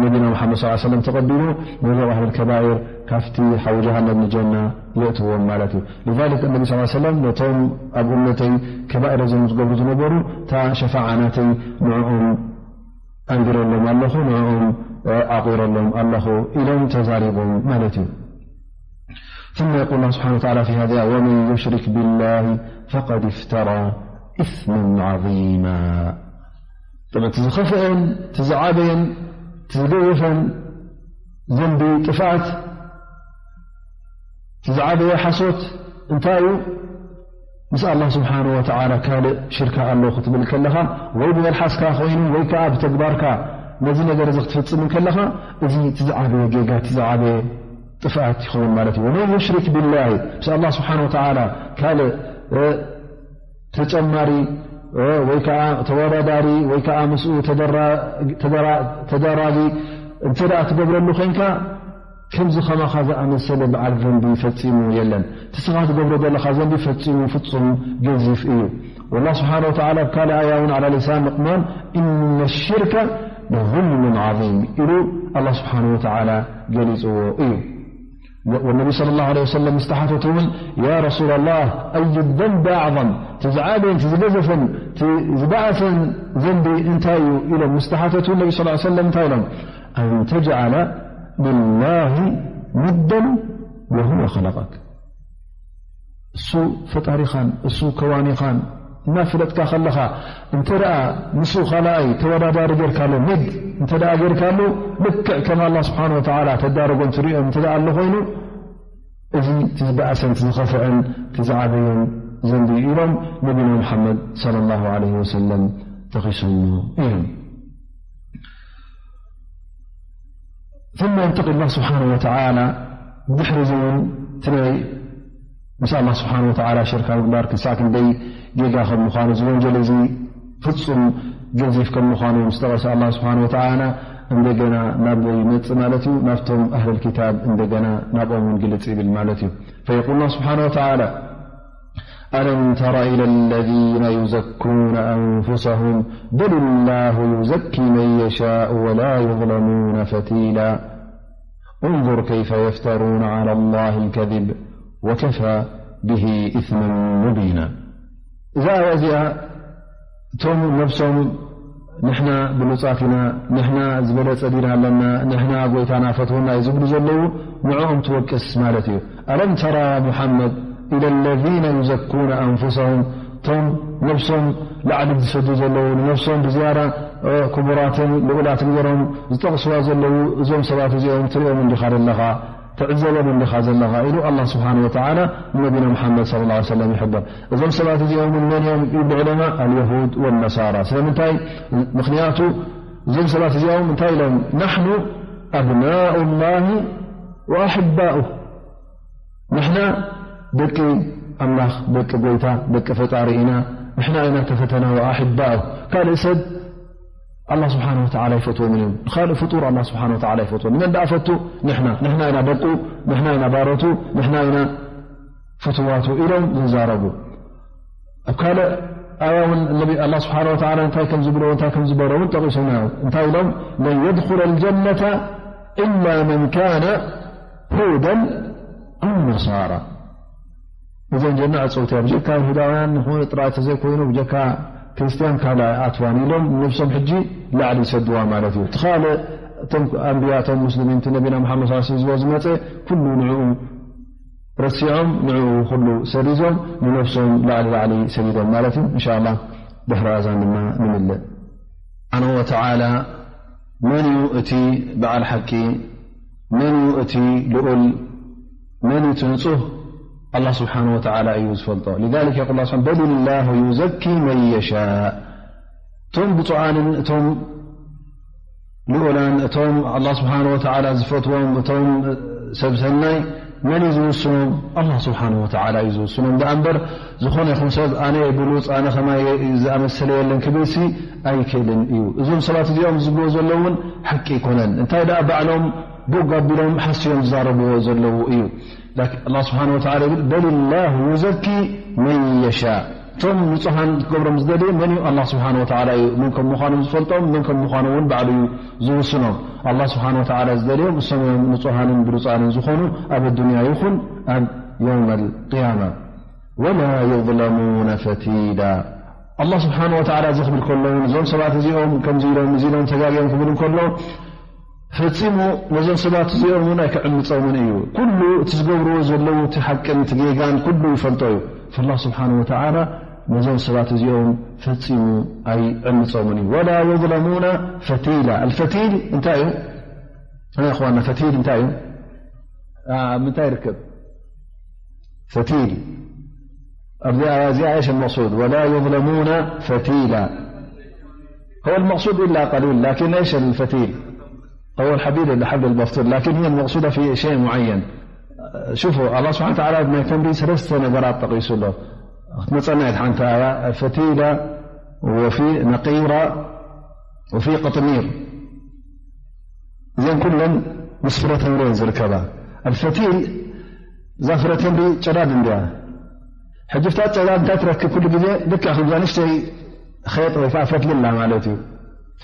ነቢና ሙሓመድ صلى الله عليه وسلم ተቐቢሉ ነዞም ኣህል ከባኢር ካብቲ ሓዊ ጀሃነም ንጀና የእትዎም ማለት እዩ። لذلك النبي صلى الله عليه وسلم ነቶም ኣብ እመተይ ከባኢር እዞም ዝገብሩ ዝነበሩ እታ ሸፋዓ ናተይ ንዕኦም ኣንቢረሎም ኣለኹ ንዕኦም ዓቂረሎም ኣለኹ ኢሎም ተዛሪቦም ማለት እዩ። ثم يقول الله سبحانه وتعالى في هذا ومن يشرك بالله فقد افترى إثما عظيما. طبعا تزخفئن تزعبين تزقوفن ذنبي طفعت تزعبي حسوت انتايو ምስ ኣላህ ስብሓን ወተዓላ ካልእ ሽርካ ኣሎ ክትብል ከለኻ ወይ ብመልሓስካ ኮይኑ ወይ ከዓ ብተግባርካ ነዚ ነገር እዚ ክትፍፅም ከለኻ እዚ እቲ ዝዓበየ ጌጋ እቲ ዝዓበየ ጥፍኣት ይኸውን ማለት እዩ። ወመን ዩሽሪክ ቢላሂ ምስ ኣላህ ስብሓን ወተዓላ ካልእ ተጨማሪ ወይ ከዓ ተወዳዳሪ ወይ ከዓ ምስኡ ተደራጊ እንተ ደኣ ትገብረሉ ኮይንካ ከምዚ ከማኻ ዝኣመሰለ በዓል ዘንቢ ፈጺሙ የለን። እቲ ስኻ ትገብሮ ዘለኻ ዘንቢ ፈጺሙ ፍጹም ገዚፍ እዩ። ወላ ስብሓነ ወተዓላ ኣብ ካልእ ኣያ እውን ዓላ ሊሳን ልቕማን፣ "ኢነ ሽርከ ለዙልሙን ዓዚም" ኢሉ ኣላ ስብሓነ ወተዓላ ገሊጽዎ እዩ። ወነቢ ሰለላሁ ዐለይሂ ወሰለም ምስ ተሓተቱ እውን፣ "ያ ረሱላላህ፣ ኣዩ ዘንቢ ኣዕዘም?" እቲ ዝዓበየን እቲ ዝገዘፈን እቲ ዝበኣሰን ዘንቢ እንታይ እዩ? ኢሎም ምስ ተሓተቱ፣ ነቢ ሰለላሁ ዐለይሂ ወሰለም እንታይ ኢሎም? "ኣን ተጅዓለ ሊላሂ ኒደን ወሁወ ኸለቀክ።" እሱ ፈጣሪኻን እሱ ከዋኒኻን እናፈለጥካ ከለኻ፣ እንተ ደኣ ምስኡ ካልኣይ ተወዳዳሪ ጌርካሉ፣ ኒድ እንተ ደኣ ጌርካሉ፣ ልክዕ ከም ኣላህ ስብሓነ ወተዓላ ተዳረጎን ትርእዮን እንተ ደኣ ኣሎ ኮይኑ፣ እዚ እቲ ዝበኣሰን እቲ ዝኸፍዐን እቲ ዝዓበየን ዘንቢ እዩ ኢሎም ነቢና ሙሓመድ ሰለላሁ ዐለይሂ ወሰለም ጠቒሶሞ እዮም። ثم ينتقل الله سبحانه وتعالى، ብድሕሪ እዚ እውን እቲ ናይ ምስ ኣላህ ስብሓነ ወተዓላ ሽርካ ምግባር ክሳዕ ክንደይ ጌጋ ከም ምዃኑ፣ እዚ ወንጀል እዚ ፍጹም ገዚፍ ከም ምዃኑ ምስ ጠቐሰ ኣላህ ስብሓነ ወተዓላ፣ እንደገና ናበይ ይመጽእ ማለት እዩ? ናብቶም ኣህለል ኪታብ እንደገና ናብኦም እውን ግልጽ ይብል ማለት እዩ። فيقول الله سبحانه وتعالى: ألم تر إلى الذين يزكون أنفسهم بل الله يزكي من يشاء ولا يظلمون فتيلا انظر كيف يفترون على الله الكذب وكفى به إثما مبينا. እዛ ኣያ እዚኣ እቶም ነብሶም ንሕና ብሉጻት ኢና፣ ንሕና ዝበለጸ ዲን ኣለና፣ ንሕና ጎይታና ፈትወና እዩ ዝብሉ ዘለዉ፣ ንዕኦም ትወቅስ ማለት እዩ። ألم تر يا محمد إلى الذين يزكون أنفسهم، እቶም ነብሶም ላዕሊ ዝሰዱ ዘለዉ፣ ንነብሶም ብዝያዳ ክቡራትን ልኡላትን ገይሮም ዝጠቕስዋ ዘለዉ እዞም ሰባት እዚኦም ትሪኦም እንዲኻ ዘለኻ፣ ትዕዘቦም እንዲኻ ዘለኻ ኢሉ ኣላህ ስብሓነ ወተዓላ ንነቢና ሙሓመድ ሰለላሁ ዐለይሂ ወሰለም ይሕብር። እዞም ሰባት እዚኦም እውን መን እዮም ይብሉ ዑለማ? ኣልየሁድ ወነሳራ። ስለምንታይ? ምኽንያቱ እዞም ሰባት እዚኦም እንታይ ኢሎም? ናሕኑ ኣብናኡ ላሂ ወኣሕባኡ፣ ንሕና ደቂ ኣምላኽ ደቂ ጎይታ፣ ደቂ ፈጣሪ ኢና፣ ንሕና ኢና ተፈተናዎ ኣሕባኡ። ካልእ ሰብ ኣላህ ስብሓን ወተዓላ ይፈትዎ ምን እዩ? ንኻልእ ፍጡር ኣላህ ስብሓን ወተዓላ ይፈትዎ። ንመን ደኣ ፈቱ? ንሕና። ንሕና ኢና ደቁ፣ ንሕና ኢና ባሮቱ፣ ንሕና ኢና ፍትዋቱ ኢሎም ዝዛረቡ። ኣብ ካልእ ኣያ እውን ነቢ ኣላህ ስብሓን ወተዓላ እንታይ ከም ዝብሎ እንታይ ከም ዝበሎ እውን ጠቒሶምና እዮም። እንታይ ኢሎም? ለን የድኹለ ልጀነተ ኢላ መን ካነ ሁደን ኣው ነሳራ። እዘን ጀና ዕፅውቲ እያ። ብጀካ ይሁዳውያን ንኾነ ጥራይ ተዘይኮይኑ ብጀካ ክርስትያን ካልእ ኣይኣትዋን ኢሎም ነብሶም ሕጂ ላዕሊ ይሰድዋ ማለት እዩ። እቲ ካልእ እቶም ኣንብያ እቶም ሙስሊሚን እቲ ነቢና መሓመድ ስ ዝበ ዝመፀ ኩሉ ንዕኡ ረሲዖም ንዕኡ ኩሉ ሰሪዞም ንነብሶም ላዕሊ ላዕሊ ሰዲዶም ማለት እዩ። እንሻ ኣላህ ድሕሪ ኣዛን ድማ ንምልእ። ስብሓነ ወተዓላ መን እዩ እቲ በዓል ሓቂ? መን እዩ እቲ ልኡል? መን እዩ እቲ ንጹህ? ኣላህ ስብሓነ ወተዓላ እዩ ዝፈልጦ። ሊዛሊክ የቁል ላሁ ስብሓነ፣ በሊላሁ ዩዘኪ መን የሻእ። እቶም ብፁዓንን እቶም ልኡላን፣ እቶም ኣላህ ስብሓነ ወተዓላ ዝፈትዎም፣ እቶም ሰብ ሰናይ መን እዩ ዝውስኖም? ኣላህ ስብሓነ ወተዓላ እዩ ዝውስኖም። ደኣ እምበር ዝኾነ ይኹን ሰብ ኣነ እየ ብሉጽ፣ ኣነ ከማይ ዝኣመሰለ የለን ክብልሲ ኣይክእልን እዩ። እዞም ሰባት እዚኦም ዝብልዎ ዘለዉ እውን ሓቂ ኣይኮነን። እንታይ ደኣ ባዕሎም ቦግ ኣቢሎም ሓስዮም ዝዛረብዎ ዘለዉ እዩ። ላኪን ኣላህ ስብሓነ ወተዓላ ይብል፣ በሊላሁ ዩዘኪ መን የሻእ። እቶም ንጹሃን ክገብሮም ዝደልየ መን እዩ? ኣላህ ስብሓነ ወተዓላ እዩ። መን ከም ምዃኖም ዝፈልጦም፣ መን ከም ምዃኖም እውን ባዕሉ እዩ ዝውስኖም። ኣላህ ስብሓነ ወተዓላ ዝደልዮም እሶም እዮም ንጹሃንን ብሉጻንን ዝኾኑ ኣብ ኣዱንያ ይኹን ኣብ የውመል ቅያማ። ወላ ዩዝለሙነ ፈቲላ። ኣላህ ስብሓነ ወተዓላ እዚ ክብል ከሎ እውን እዞም ሰባት እዚኦም ከምዚ ኢሎም፣ እዚ ኢሎም ተጋግዮም ክብል እንከሎ፣ ፈጺሙ ነዞም ሰባት እዚኦም እውን ኣይክዕምጾምን እዩ። ኩሉ እቲ ዝገብርዎ ዘለዉ፣ እቲ ሓቅን እቲ ጌጋን ኩሉ ይፈልጦ እዩ። ፈላህ ስብሓነ ወተዓላ ነዞም ሰባት እዚኦም ፈጺሙ ኣይዕምጾምን እዩ። ወላ ዩዝለሙነ ፈቲላ። ኣልፈቲል እንታይ እዩ? እ፣ እኽዋና፣ ፈቲል እንታይ እዩ? ኣ፣ ኣብ ምንታይ ይርከብ? ፈቲል። ኣብዚኣ፣ እዚኣ እይሽ መቅሱድ፣ ወላ ዩዝለሙነ ፈቲላ። هو المقصود إلا قليل، لكن إيش الفتيل؟ هو الحبل، الحبل المفتول، لكن هي المقصودة في شيء معين. شوفوا، الله سبحانه وتعالى ናይ ተምሪ ሰለስተ ነገራት ጠቒሱ ኣሎ። ክትመጸና እያ ሓንቲ ኣያ፣ ፈቲላ፣ ወፊ ነቂራ፣ ወፊ ቅጥሚር። እዘን ኩለን ምስ ፍረ ተምሪ እየን ዝርከባ። ኣልፈቲል፣ እዛ ፍረ ተምሪ ጨዳድ እንድያ። ሕጂ ፍታ ጨዳድ እንታይ ትረክብ? ኩሉ ግዜ ልክዕ ከምዛ ንእሽተይ ኸይጥ ወይ ከዓ ፈትሊ ኣላ ማለት እዩ።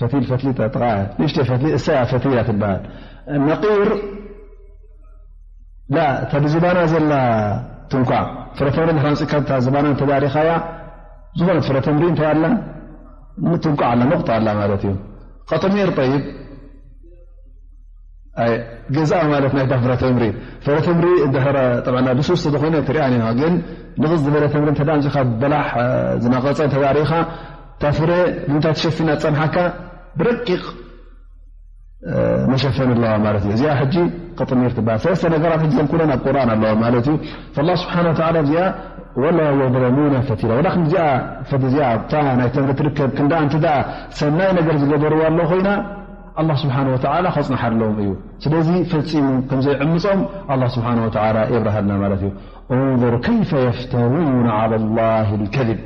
ፈቲል፣ ፈትሊ ጥቓ፣ ንእሽተይ ፈትሊ፣ እሳ እያ ፈቲል እያ ትበሃል። ነቂር፣ ላ፣ እታ ብዝባና ዘላ ትንኳዕ፣ ፍረ ተምሪ እንድሕር ኣምጺእካ እታ ዝባና እንተዳሪኻያ፣ ዝኾነት ፍረ ተምሪ እንታይ ኣላ? ትንኳዕ ኣላ፣ ነቑጣ ኣላ ማለት እዩ። ቀጥሚር፣ ጠይብ፣ ኣይ፣ ገዛእ ማለት ናይታ ፍረ ተምሪ። ፍረ ተምሪ እንድሕር፣ ጠብዓ፣ ብሱስ ተኾይነ ትሪኣን ኢኻ፣ ግን ንቕጽ ዝበለ ተምሪ እንተ ደኣ ኣምጺእካ በላሕ፣ እ፣ ዝነቐጸ እንተ ደኣ ርኢኻ፣ እታ ፍረ ንምንታይ ተሸፊና ትጸንሓካ? ብረቂቕ፣ እ፣ መሸፈኒ ኣለዋ ማለት እዩ። እዚኣ ሕጂ ቅጥሚር ትበሃል። ሰለስተ ነገራት ሕጂ ዘን ኩለን ኣብ ቁርኣን ኣለዋ ማለት እዩ። ፈላህ ስብሓነ ወተዓላ እዚኣ ወላ የዝለሙነ ፈቲላ። ወላክን እዚኣ፣ ፈቲ እዚኣ ኣብታ ናይ ተምሪ ትርከብ ክንዳ እንተ ደኣ ሰናይ ነገር ዝገበርዋ ኣሎ ኮይና፣ ኣላህ ስብሓነ ወተዓላ ከጽንሓሎም እዩ። ስለዚ ፈጺሙ ከም ዘይዕምጾም ኣላህ ስብሓነ ወተዓላ የብርሃልና ማለት እዩ። እንዙር ከይፈ የፍተሩነ ዐላ ላሂ ልከዚብ።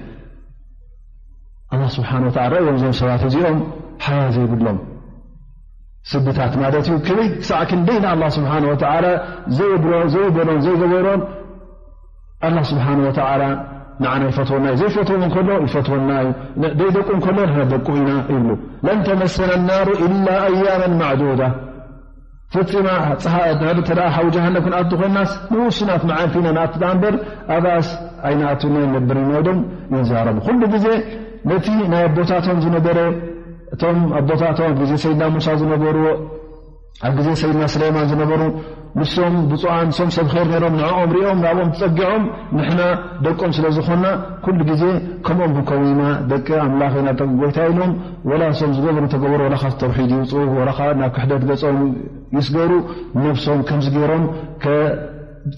ኣላህ ስብሓነ ወተዓላ፣ ርእዮም እዞም ሰባት እዚኦም ሓያ ዘይብሎም ስድታት ማለት እዩ። ከመይ ክሳዕ ክንደይ ንኣላህ ስብሓነ ወተዓላ ዘይብሎ፣ ዘይበሎን ዘይገበሮን ኣላህ ስብሓነ ወተዓላ ንዓና ይፈትወና እዩ። ዘይፈትዎም እንከሎ ይፈትወና እዩ። ን-፣ ደይደቁ እንከሎ ንሕና ደቁ ኢና ይብሉ። ለን ተመሰና ናሩ ኢላ ኣያመን ማዕዱዳ። ፈጺማ ጸሃ-፣ ድሕሪ እንተ ደኣ ሓዊ ጀሃነም ክንኣቱ ኮይንናስ ንውሱናት መዓልቲ ኢና ንኣቱ ደኣ እምበር ኣብኣስ ኣይንኣቱን ኢና ንነብር ኢና ኢሎም ይዛረቡ። ኩሉ ግዜ ነቲ ናይ ኣቦታቶም ዝነበረ፣ እቶም ኣቦታቶም ኣብ ግዜ ሰይድና ሙሳ ዝነበርዎ፣ ኣብ ግዜ ሰይድና ስሌማን ዝነበሩ፣ ንሶም ብፁዓን፣ ንሶም ሰብ ኸይር ነይሮም፣ ንዕኦም ሪኦም፣ ናብኦም ተጸጊዖም፣ ንሕና ደቆም ስለ ዝኾንና፣ ኩሉ ግዜ ከምኦም ክንከውን ኢና፣ ደቂ ኣምላኽ ኢና፣ ደቂ ጎይታ ኢሎም፣ ወላ ንሶም ዝገበሩ እንተገበሩ፣ ወላ ካብ ተውሒድ ይውጽኡ፣ ወላ ካብ ናብ ክሕደት ገጾም ይስገሩ፣ ነብሶም ከምዚ ገይሮም ከ-፣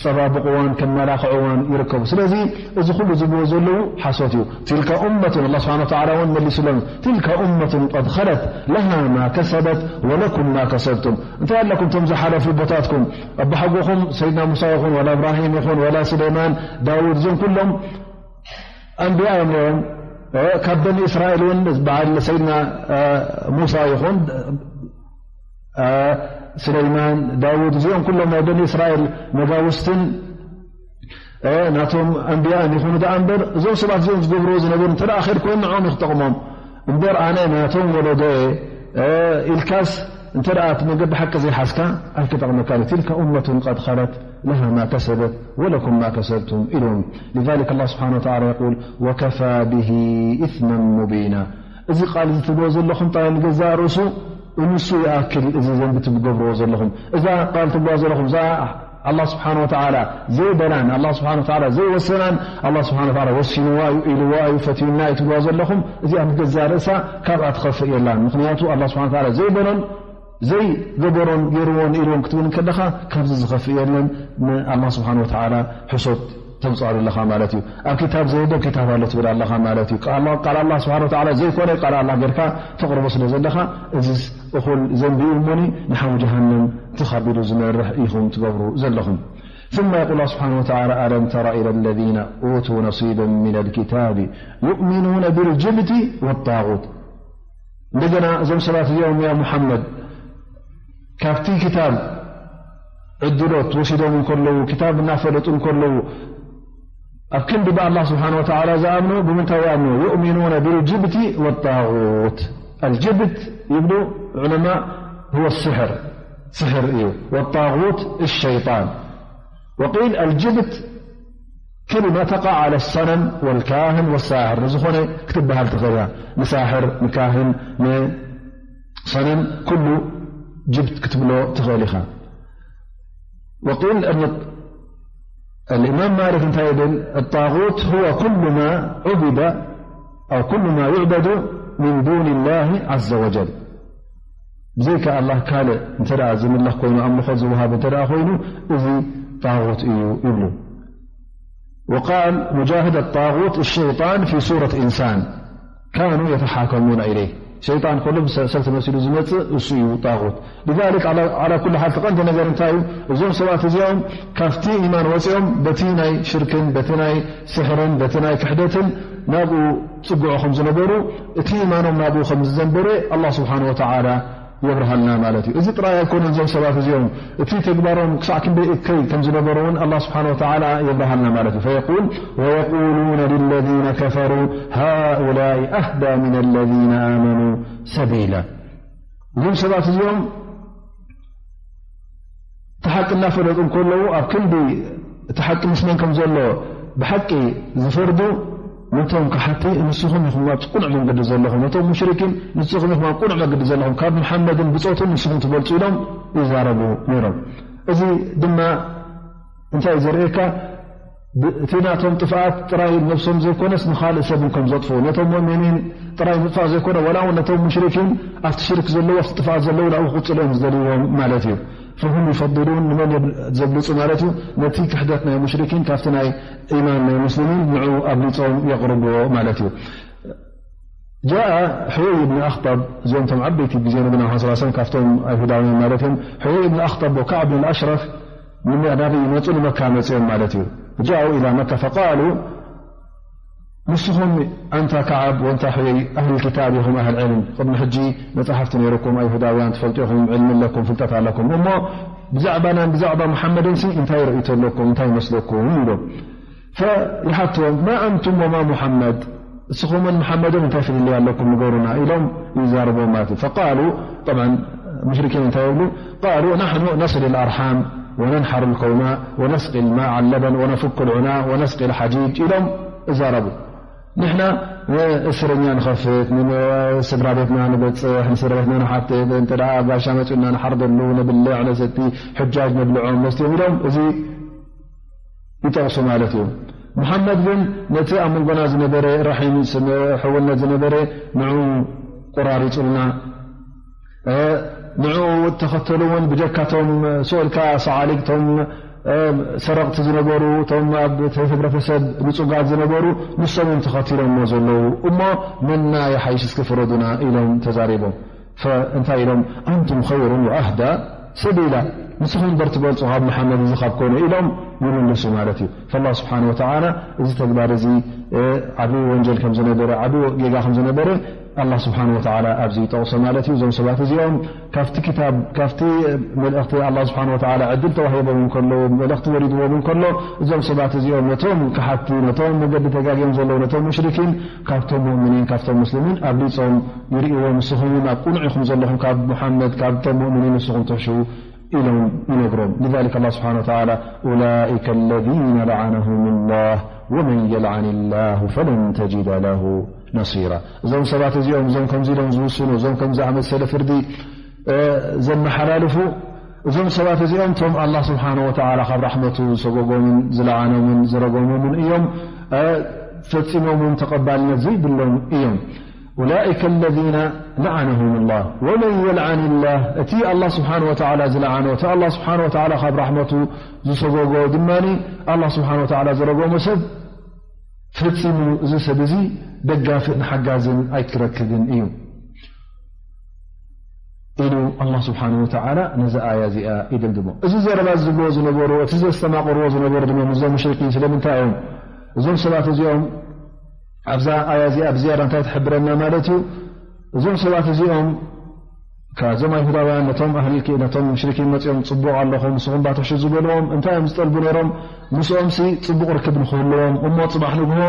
ጸባብቕዋን ከመላኽዕዋን ይርከቡ። ስለዚ እዚ ኩሉ ዝብልዎ ዘለዉ ሓሶት እዩ። ትልካ ኡመቱን፣ ኣላህ ስብሓነ ወተዓላ እውን መሊሱሎም፣ ትልካ ኡመቱን ቀድ ኸለት ለሃ ማ ከሰበት ወለኩም ማ ከሰብቱም። እንታይ ኣለኩም እቶም ዝሓለፉ ቦታትኩም? ኣቦሓጎኹም ሰይድና ሙሳ ይኹን፣ ዋላ እብራሂም ይኹን፣ ዋላ ሱለይማን፣ ዳውድ፣ እዞም ኩሎም ኣንብያ እዮም ነይሮም። እ፣ ካብ በኒ እስራኤል እውን በዓል ሰይድና፣ እ፣ ሙሳ ይኹን፣ እ፣ ሱለይማን፣ ዳውድ፣ እዚኦም ኩሎም ናይ በኒ እስራኤል መጋውስትን፣ እ፣ ናቶም ኣንብያእን ይኹኑ ደኣ እምበር፣ እዞም ሰባት እዚኦም ዝገብርዎ ዝነበሩ እንተ ደኣ ኸይር ኮይኑ ንዕኦም እዩ ክጠቕሞም። እምበር ኣነ ናቶም ወለዶ እየ፣ እ፣ ኢልካስ እንተ ደኣ እቲ መገዲ ሓቂ ዘይሓዝካ ኣይክጠቕመካን እዩ። ትልከ ኡመቱን ቀድ ኸለት ለሃ ማ ከሰበት ወለኩም ማ ከሰብቱም ኢልዎም። لذلك الله سبحانه وتعالى يقول: وكفى به إثما مبينا. እዚ ቃል እዚ ትብልዎ ዘለኹም ጥራይ ንገዛእ ርእሱ ንሱ ይኣክል፣ እዚ ዘንቢ ትገብርዎ ዘለኹም። እዛ ቃል ትብልዋ ዘለኹም፣ እዛ ኣላህ ስብሓነ ወተዓላ ዘይበላን፣ ኣላህ ስብሓነ ወተዓላ ዘይወሰናን፣ ኣላህ ስብሓነ ወተዓላ ወሲንዋ እዩ፣ ኢልዋ እዩ፣ ፈትዩና እዩ ትብልዋ ዘለኹም፣ እዚኣ ንገዛእ ርእሳ ካብኣ ትኸፍእ የላን። ምኽንያቱ ኣላህ ስብሓነ ወተዓላ ዘይበሎን ዘይገበሮን ገይርዎን ኢልዎም ክትብል ከለኻ፣ ካብዚ ዝኸፍእ የለን። ንኣላህ ስብሓነ ወተዓላ ሕሶት ተምጽኣሉ ኣለኻ ማለት እዩ። ኣብ ክታብ ዘይህደብ ክታብ ኣሎ ትብል ኣለኻ ማለት እዩ። ቃል ኣላህ፣ ቃል ኣላህ ስብሓነ ወተዓላ ዘይኮነ ቃል ኣላህ ጌርካ ተቕርቦ ስለ ዘለኻ፣ እዚስ እኹል ዘንቢ እዩ እሞኒ፣ ንሓዊ ጀሃነም ተኻቢዱ ዝመርሕ ኢኹም ትገብሩ ዘለኹም። ثم يقول الله سبحانه وتعالى: ألم تر إلى الذين أوتوا نصيبا من الكتاب يؤمنون بالجبت والطاغوت. እንደገና እዞም ሰባት እዚኦም፣ ያ ሙሓመድ፣ ካብቲ ክታብ ዕድሎት ወሲዶም እንከለዉ፣ ክታብ እናፈለጡ እንከለዉ፣ ኣብ ክንዲ ብኣላህ ስብሓነ ወተዓላ ዝኣምኑ፣ ብምንታይ ይኣምኑ? يؤمنون بالجبت والطاغوت. الجبت ይብሉ ዑለማ፣ هو السحر፣ ስሕር እዩ። والطاغوت الشيطان. وقيل الجبت كلمة تقع على الصنم والكاهن والساحر. ንዝኾነ ክትበሃል ትኽእል እያ። ንሳሕር፣ ንካህን፣ ንሰነም ኩሉ ጅብት ክትብሎ ትኽእል ኢኻ። وقيل أن الإمام مالك እንታይ ይብል? الطاغوت هو كل ما عبد أو كل ما يعبد من دون الله عز وجل. ብዘይካ ኣላህ ካልእ እንተ ደኣ ዝምለኽ ኮይኑ፣ ኣምልኾት ዝወሃብ እንተ ደኣ ኮይኑ፣ እዚ ጣጉት እዩ ይብሉ። وقال مجاهد: الطاغوت الشيطان في صورة إنسان كانوا يتحاكمون إليه. ሸይጣን ከሎ ብሰ-፣ ሰብ ተመሲሉ ዝመጽእ እሱ እዩ ጣጉት። لذلك على، على كل حال፣ እቲ ቀንዲ ነገር እንታይ እዩ? እዞም ሰባት እዚኦም ካብቲ ኢማን ወጺኦም በቲ ናይ ሽርክን በቲ ናይ ስሕርን በቲ ናይ ክሕደትን ናብኡ ጽግዑ ከም ዝነበሩ፣ እቲ ኢማኖም ናብኡ ከም ዝዘንበረ ኣላህ ስብሓነ ወተዓላ የብርሃልና ማለት እዩ። እዚ ጥራይ ኣይኮነን፣ እዞም ሰባት እዚኦም እቲ ተግባሮም ክሳዕ ክንደይ እከይ ከም ዝነበሩ እውን ኣላህ ስብሓነ ወተዓላ የብርሃልና ማለት እዩ። فيقول: ويقولون للذين كفروا هؤلاء أهدى من الذين آمنوا سبيلا. እዞም ሰባት እዚኦም እቲ ሓቂ እናፈለጡ እንከለዉ፣ ኣብ ክንዲ እቲ ሓቂ ምስ መን ከም ዘሎ ብሓቂ ዝፈርዱ፣ ነቶም ከሓቲ፣ ንስኹም ኢኹም ኣብ ቅኑዕ መንገዲ ዘለኹም፣ ነቶም ሙሽሪኪን፣ ንስኹም ኢኹም ኣብ ቅኑዕ መንገዲ ዘለኹም፣ ካብ መሓመድን ብጾቱን ንስኹም ትበልጹ ኢሎም ይዛረቡ ነይሮም። እዚ ድማ እንታይ እዩ ዘርእየካ? ብ-፣ እቲ ናቶም ጥፍኣት ጥራይ ነብሶም ዘይኮነስ ንኻልእ ሰብን ከም ዘጥፍኡ፣ ነቶም ሙእሚኒን ጥራይ ምጥፋእ ዘይኮነ፣ ዋላ እውን ነቶም ሙሽሪኪን ኣብቲ ሽርክ ዘለዉ፣ ኣብቲ ጥፍኣት ዘለዉ ናብኡ ክቕጽሉ እዮም ዝደልይዎም ማለት እዩ። فهم يفضلون، ንመን የብ-፣ ዘብልጹ ማለት እዩ? ነቲ ክሕደት ናይ ሙሽሪኪን ካብቲ ናይ ኢማን ናይ ሙስሊሚን ንዕኡ ኣብሊጾም የቕርብዎ ማለት እዩ። جاء حيي بن أخطب، እዚኦም እቶም ዓበይቲ ግዜ ነብና መሓመድ صلى الله عليه وسلم ካብቶም ኣይሁዳውያን ማለት እዮም። ሕዩይ ብን ኣኽጠብ ወካዕብ ብን ኣሽረፍ ንመ-፣ ናበይ ይመጹ? ንመካ መጺኦም ማለት እዩ። جاءوا إلى مكة فقالوا، ንስኹም ኣንታ ከዓብ ወንታ ሕዩይ ኣህል ክታብ ኢኹም፣ ኣህል ዕልም፣ ቅድሚ ሕጂ መጻሕፍቲ ነይርኩም፣ ኣይሁዳውያን ትፈልጡ ኢኹም፣ ዕልሚ ኣለኩም፣ ፍልጠት ኣለኩም፣ እሞ ብዛዕባናን ብዛዕባ መሓመድን ሲ እንታይ ርእይቶ ኣለኩም? እንታይ ይመስለኩም? ኢሎም። فيሓትዎም، ما أنتم وما محمد، እስኹምን መሓመድን እንታይ ፍልልይ ኣለኩም ንገሩና ኢሎም ይዛረብዎም ማለት እዩ። فقالوا، طبعا ሙሽሪኪን እንታይ ይብሉ? قالوا، نحن نصل الأرحام وننحر الكوماء ونسقي الماء اللبن ونفك العناء ونسقي الحجيج ኢሎም እዛረቡ። ንሕና ንእስረኛ ንኸፍት፣ ንስድራ ቤትና ንበጽሕ፣ ንስድራ ቤትና ንሓትት፣ እንተ ደኣ ጋሻ መጺኡና ንሓርደሉ፣ ነብልዕ፣ ነሰቲ፣ ሕጃጅ ነብልዖም፣ ነስትዮም ኢሎም እዚ ይጠቕሱ ማለት እዩ። መሓመድ ግን ነቲ ኣብ መንጎና ዝነበረ ራሒም ስም ሕውነት ዝነበረ ንዑ ቆራሪጹልና፣ እ፣ ንዑ እተኸተሉ እውን ብጀካቶም ሱቕ ኢልካ ሰዓሊግቶም ሰረቕቲ ዝነበሩ፣ እቶም ኣብ ህብረተሰብ ንጹጋት ዝነበሩ፣ ንሶም እዮም ተኸቲሎሞ ዘለዉ። እሞ መና ይሓይሽ እስኪ ፍረዱና ኢሎም ተዛሪቦም። ፈ-፣ እንታይ ኢሎም? ኣንቱም ኸይሩን ወኣህዳ ሰቢላ፣ ንስኹም እምበር ትበልጹ ካብ መሓመድ እዚ ካብ ኮነ ኢሎም ይምልሱ ማለት እዩ። ፈላህ ስብሓን ወተዓላ እዚ ተግባር እዚ፣ እ፣ ዓብዪ ወንጀል ከም ዝነበረ፣ ዓብዪ ጌጋ ከም ዝነበረ ኣላህ ስብሓን ወተዓላ ኣብዚ ይጠቕሶ ማለት እዩ። እዞም ሰባት እዚኦም ካብቲ ክታብ፣ ካብቲ መልእኽቲ ኣላህ ስብሓን ወተዓላ ዕድል ተዋሂቦም እንከለዉ፣ መልእኽቲ ወሪድዎም እንከሎ፣ እዞም ሰባት እዚኦም ነቶም ከሓድቲ፣ ነቶም መገዲ ተጋግዮም ዘለዉ፣ ነቶም ሙሽሪኪን ካብቶም ሙእምኒን፣ ካብቶም ሙስሊሚን ኣብሊጾም ይርእይዎም። ንስኹም እውን ኣብ ቅኑዕ ኢኹም ዘለኹም ካብ ሙሓመድ፣ ካብቶም ሙእምኒን ንስኹም ትሕሹ ኢሎም ይነግሮም። لذلك الله سبحانه وتعالى أولئك الذين لعنهم الله ومن يلعن الله فلن تجد له نصيرا። እዞም ሰባት እዚኦም፣ እዞም ከምዚ ኢሎም ዝውስኑ፣ እዞም ከም ዝኣመሰለ ፍርዲ፣ እ፣ ዘመሓላልፉ፣ እዞም ሰባት እዚኦም እቶም ኣላህ ስብሓነ ወተዓላ ካብ ራሕመቱ ዝሰጎጎምን ዝለዓኖምን ዝረገሞምን እዮም። እ፣ ፈጺሞም እውን ተቐባልነት ዘይብሎም እዮም። أولئك الذين لعنهم الله ومن يلعن الله، እቲ ኣላህ ስብሓነ ወተዓላ ዝለዓኖ፣ እቲ ኣላህ ስብሓነ ወተዓላ ካብ ራሕመቱ ዝሰጎጎ ድማ፣ ኣላህ ስብሓነ ወተዓላ ዝረገሞ ሰብ ፈጺሙ እዚ ሰብ እዚ ደጋፍን ሓጋዝን ኣይክረክብን እዩ ኢሉ ኣላህ ስብሓነ ወተዓላ ነዚ ኣያ እዚኣ ይድምድሞ። እዚ ዘረባ ዝብልዎ ዝነበሩ፣ እቲ ዘስተማቕርዎ ዝነበሩ ድማ ምስዞም ሙሽሪኪን ስለምንታይ እዮም? እዞም ሰባት እዚኦም ኣብዛ ኣያ እዚኣ ብዝያዳ እንታይ ትሕብረና ማለት እዩ? እዞም ሰባት እዚኦም ካብዞም ኣይሁዳውያን ነቶም ኣህሊ፣ ነቶም ሙሽሪኪን መጺኦም ጽቡቕ ኣለኹም፣ ንስኹም ባትሕሹ ዝበልዎም እንታይ እዮም ዝጠልቡ ነይሮም? ምስኦምሲ ጽቡቕ ርክብ ንክህልዎም፣ እሞ ጽባሕ ንግሆ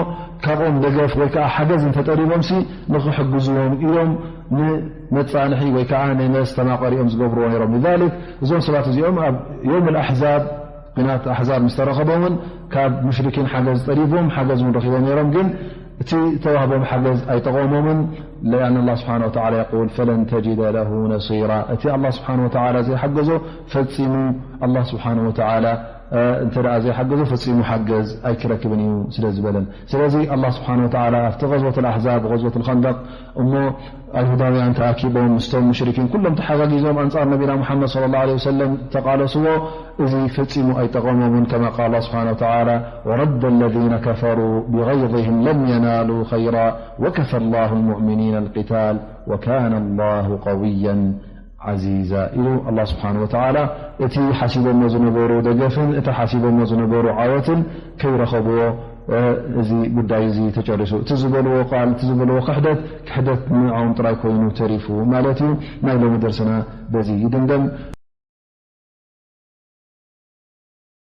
ካብኦም ደገፍ ወይ ከዓ ሓገዝ እንተጠሊቦምሲ ንክሕግዝዎም ኢሎም ንመጻንሒ ወይ ከዓ ንመስተማቐሪኦም ዝገብርዎ ነይሮም። لذلك እዞም ሰባት እዚኦም ኣብ የውም ኣልኣሕዛብ ኲናት ኣሕዛብ ምስ ተረኸቦም እውን ካብ ሙሽሪኪን ሓገዝ ጠሊቦም፣ ሓገዝ እውን ረኺቦም ነይሮም። ግን እቲ ተዋህቦም ሓገዝ ኣይጠቐሞምን። لأن الله سبحانه وتعالى يقول فلن تجد له نصيرا። እቲ ኣላህ ስብሓነ ወተዓላ ዘይሓገዞ ፈጺሙ፣ ኣላህ ስብሓነ ወተዓላ፣ እ፣ እንተ ደኣ ዘይሓገዞ ፈጺሙ ሓገዝ ኣይክረክብን እዩ ስለ ዝበለን። ስለዚ ኣላህ ስብሓነ ወተዓላ ኣብቲ ገዝወት ኣልኣሕዛብ፣ ገዝወት ኣልኸንደቕ፣ እሞ ኣይሁዳውያን ተኣኪቦም ምስቶም ሙሽሪኪን ኩሎም ተሓጋጊዞም ኣንጻር ነቢና ሙሓመድ ሰለላሁ ዐለይሂ ወሰለም ተቓለስዎ፣ እዚ ፈጺሙ ኣይጠቐሞምን። كما قال الله سبحانه وتعالى ورد الذين كفروا بغيظهم لم ينالوا خيرا وكفى الله المؤمنين القتال وكان الله قويا عزيزا ኢሉ ኣላህ ስብሓነ ወተዓላ እቲ ሓሲቦሞ ዝነበሩ ደገፍን እቲ ሓሲቦሞ ዝነበሩ ዓወትን ከይረኸብዎ፣ እ፣ እዚ ጉዳይ እዚ ተጨሪሱ። እቲ ዝበልዎ ቃል፣ እቲ ዝበልዎ ክሕደት፣ ክሕደት ንዕኦም ጥራይ ኮይኑ ተሪፉ ማለት እዩ። ናይ ሎሚ ደርስና በዚ ይድምደም።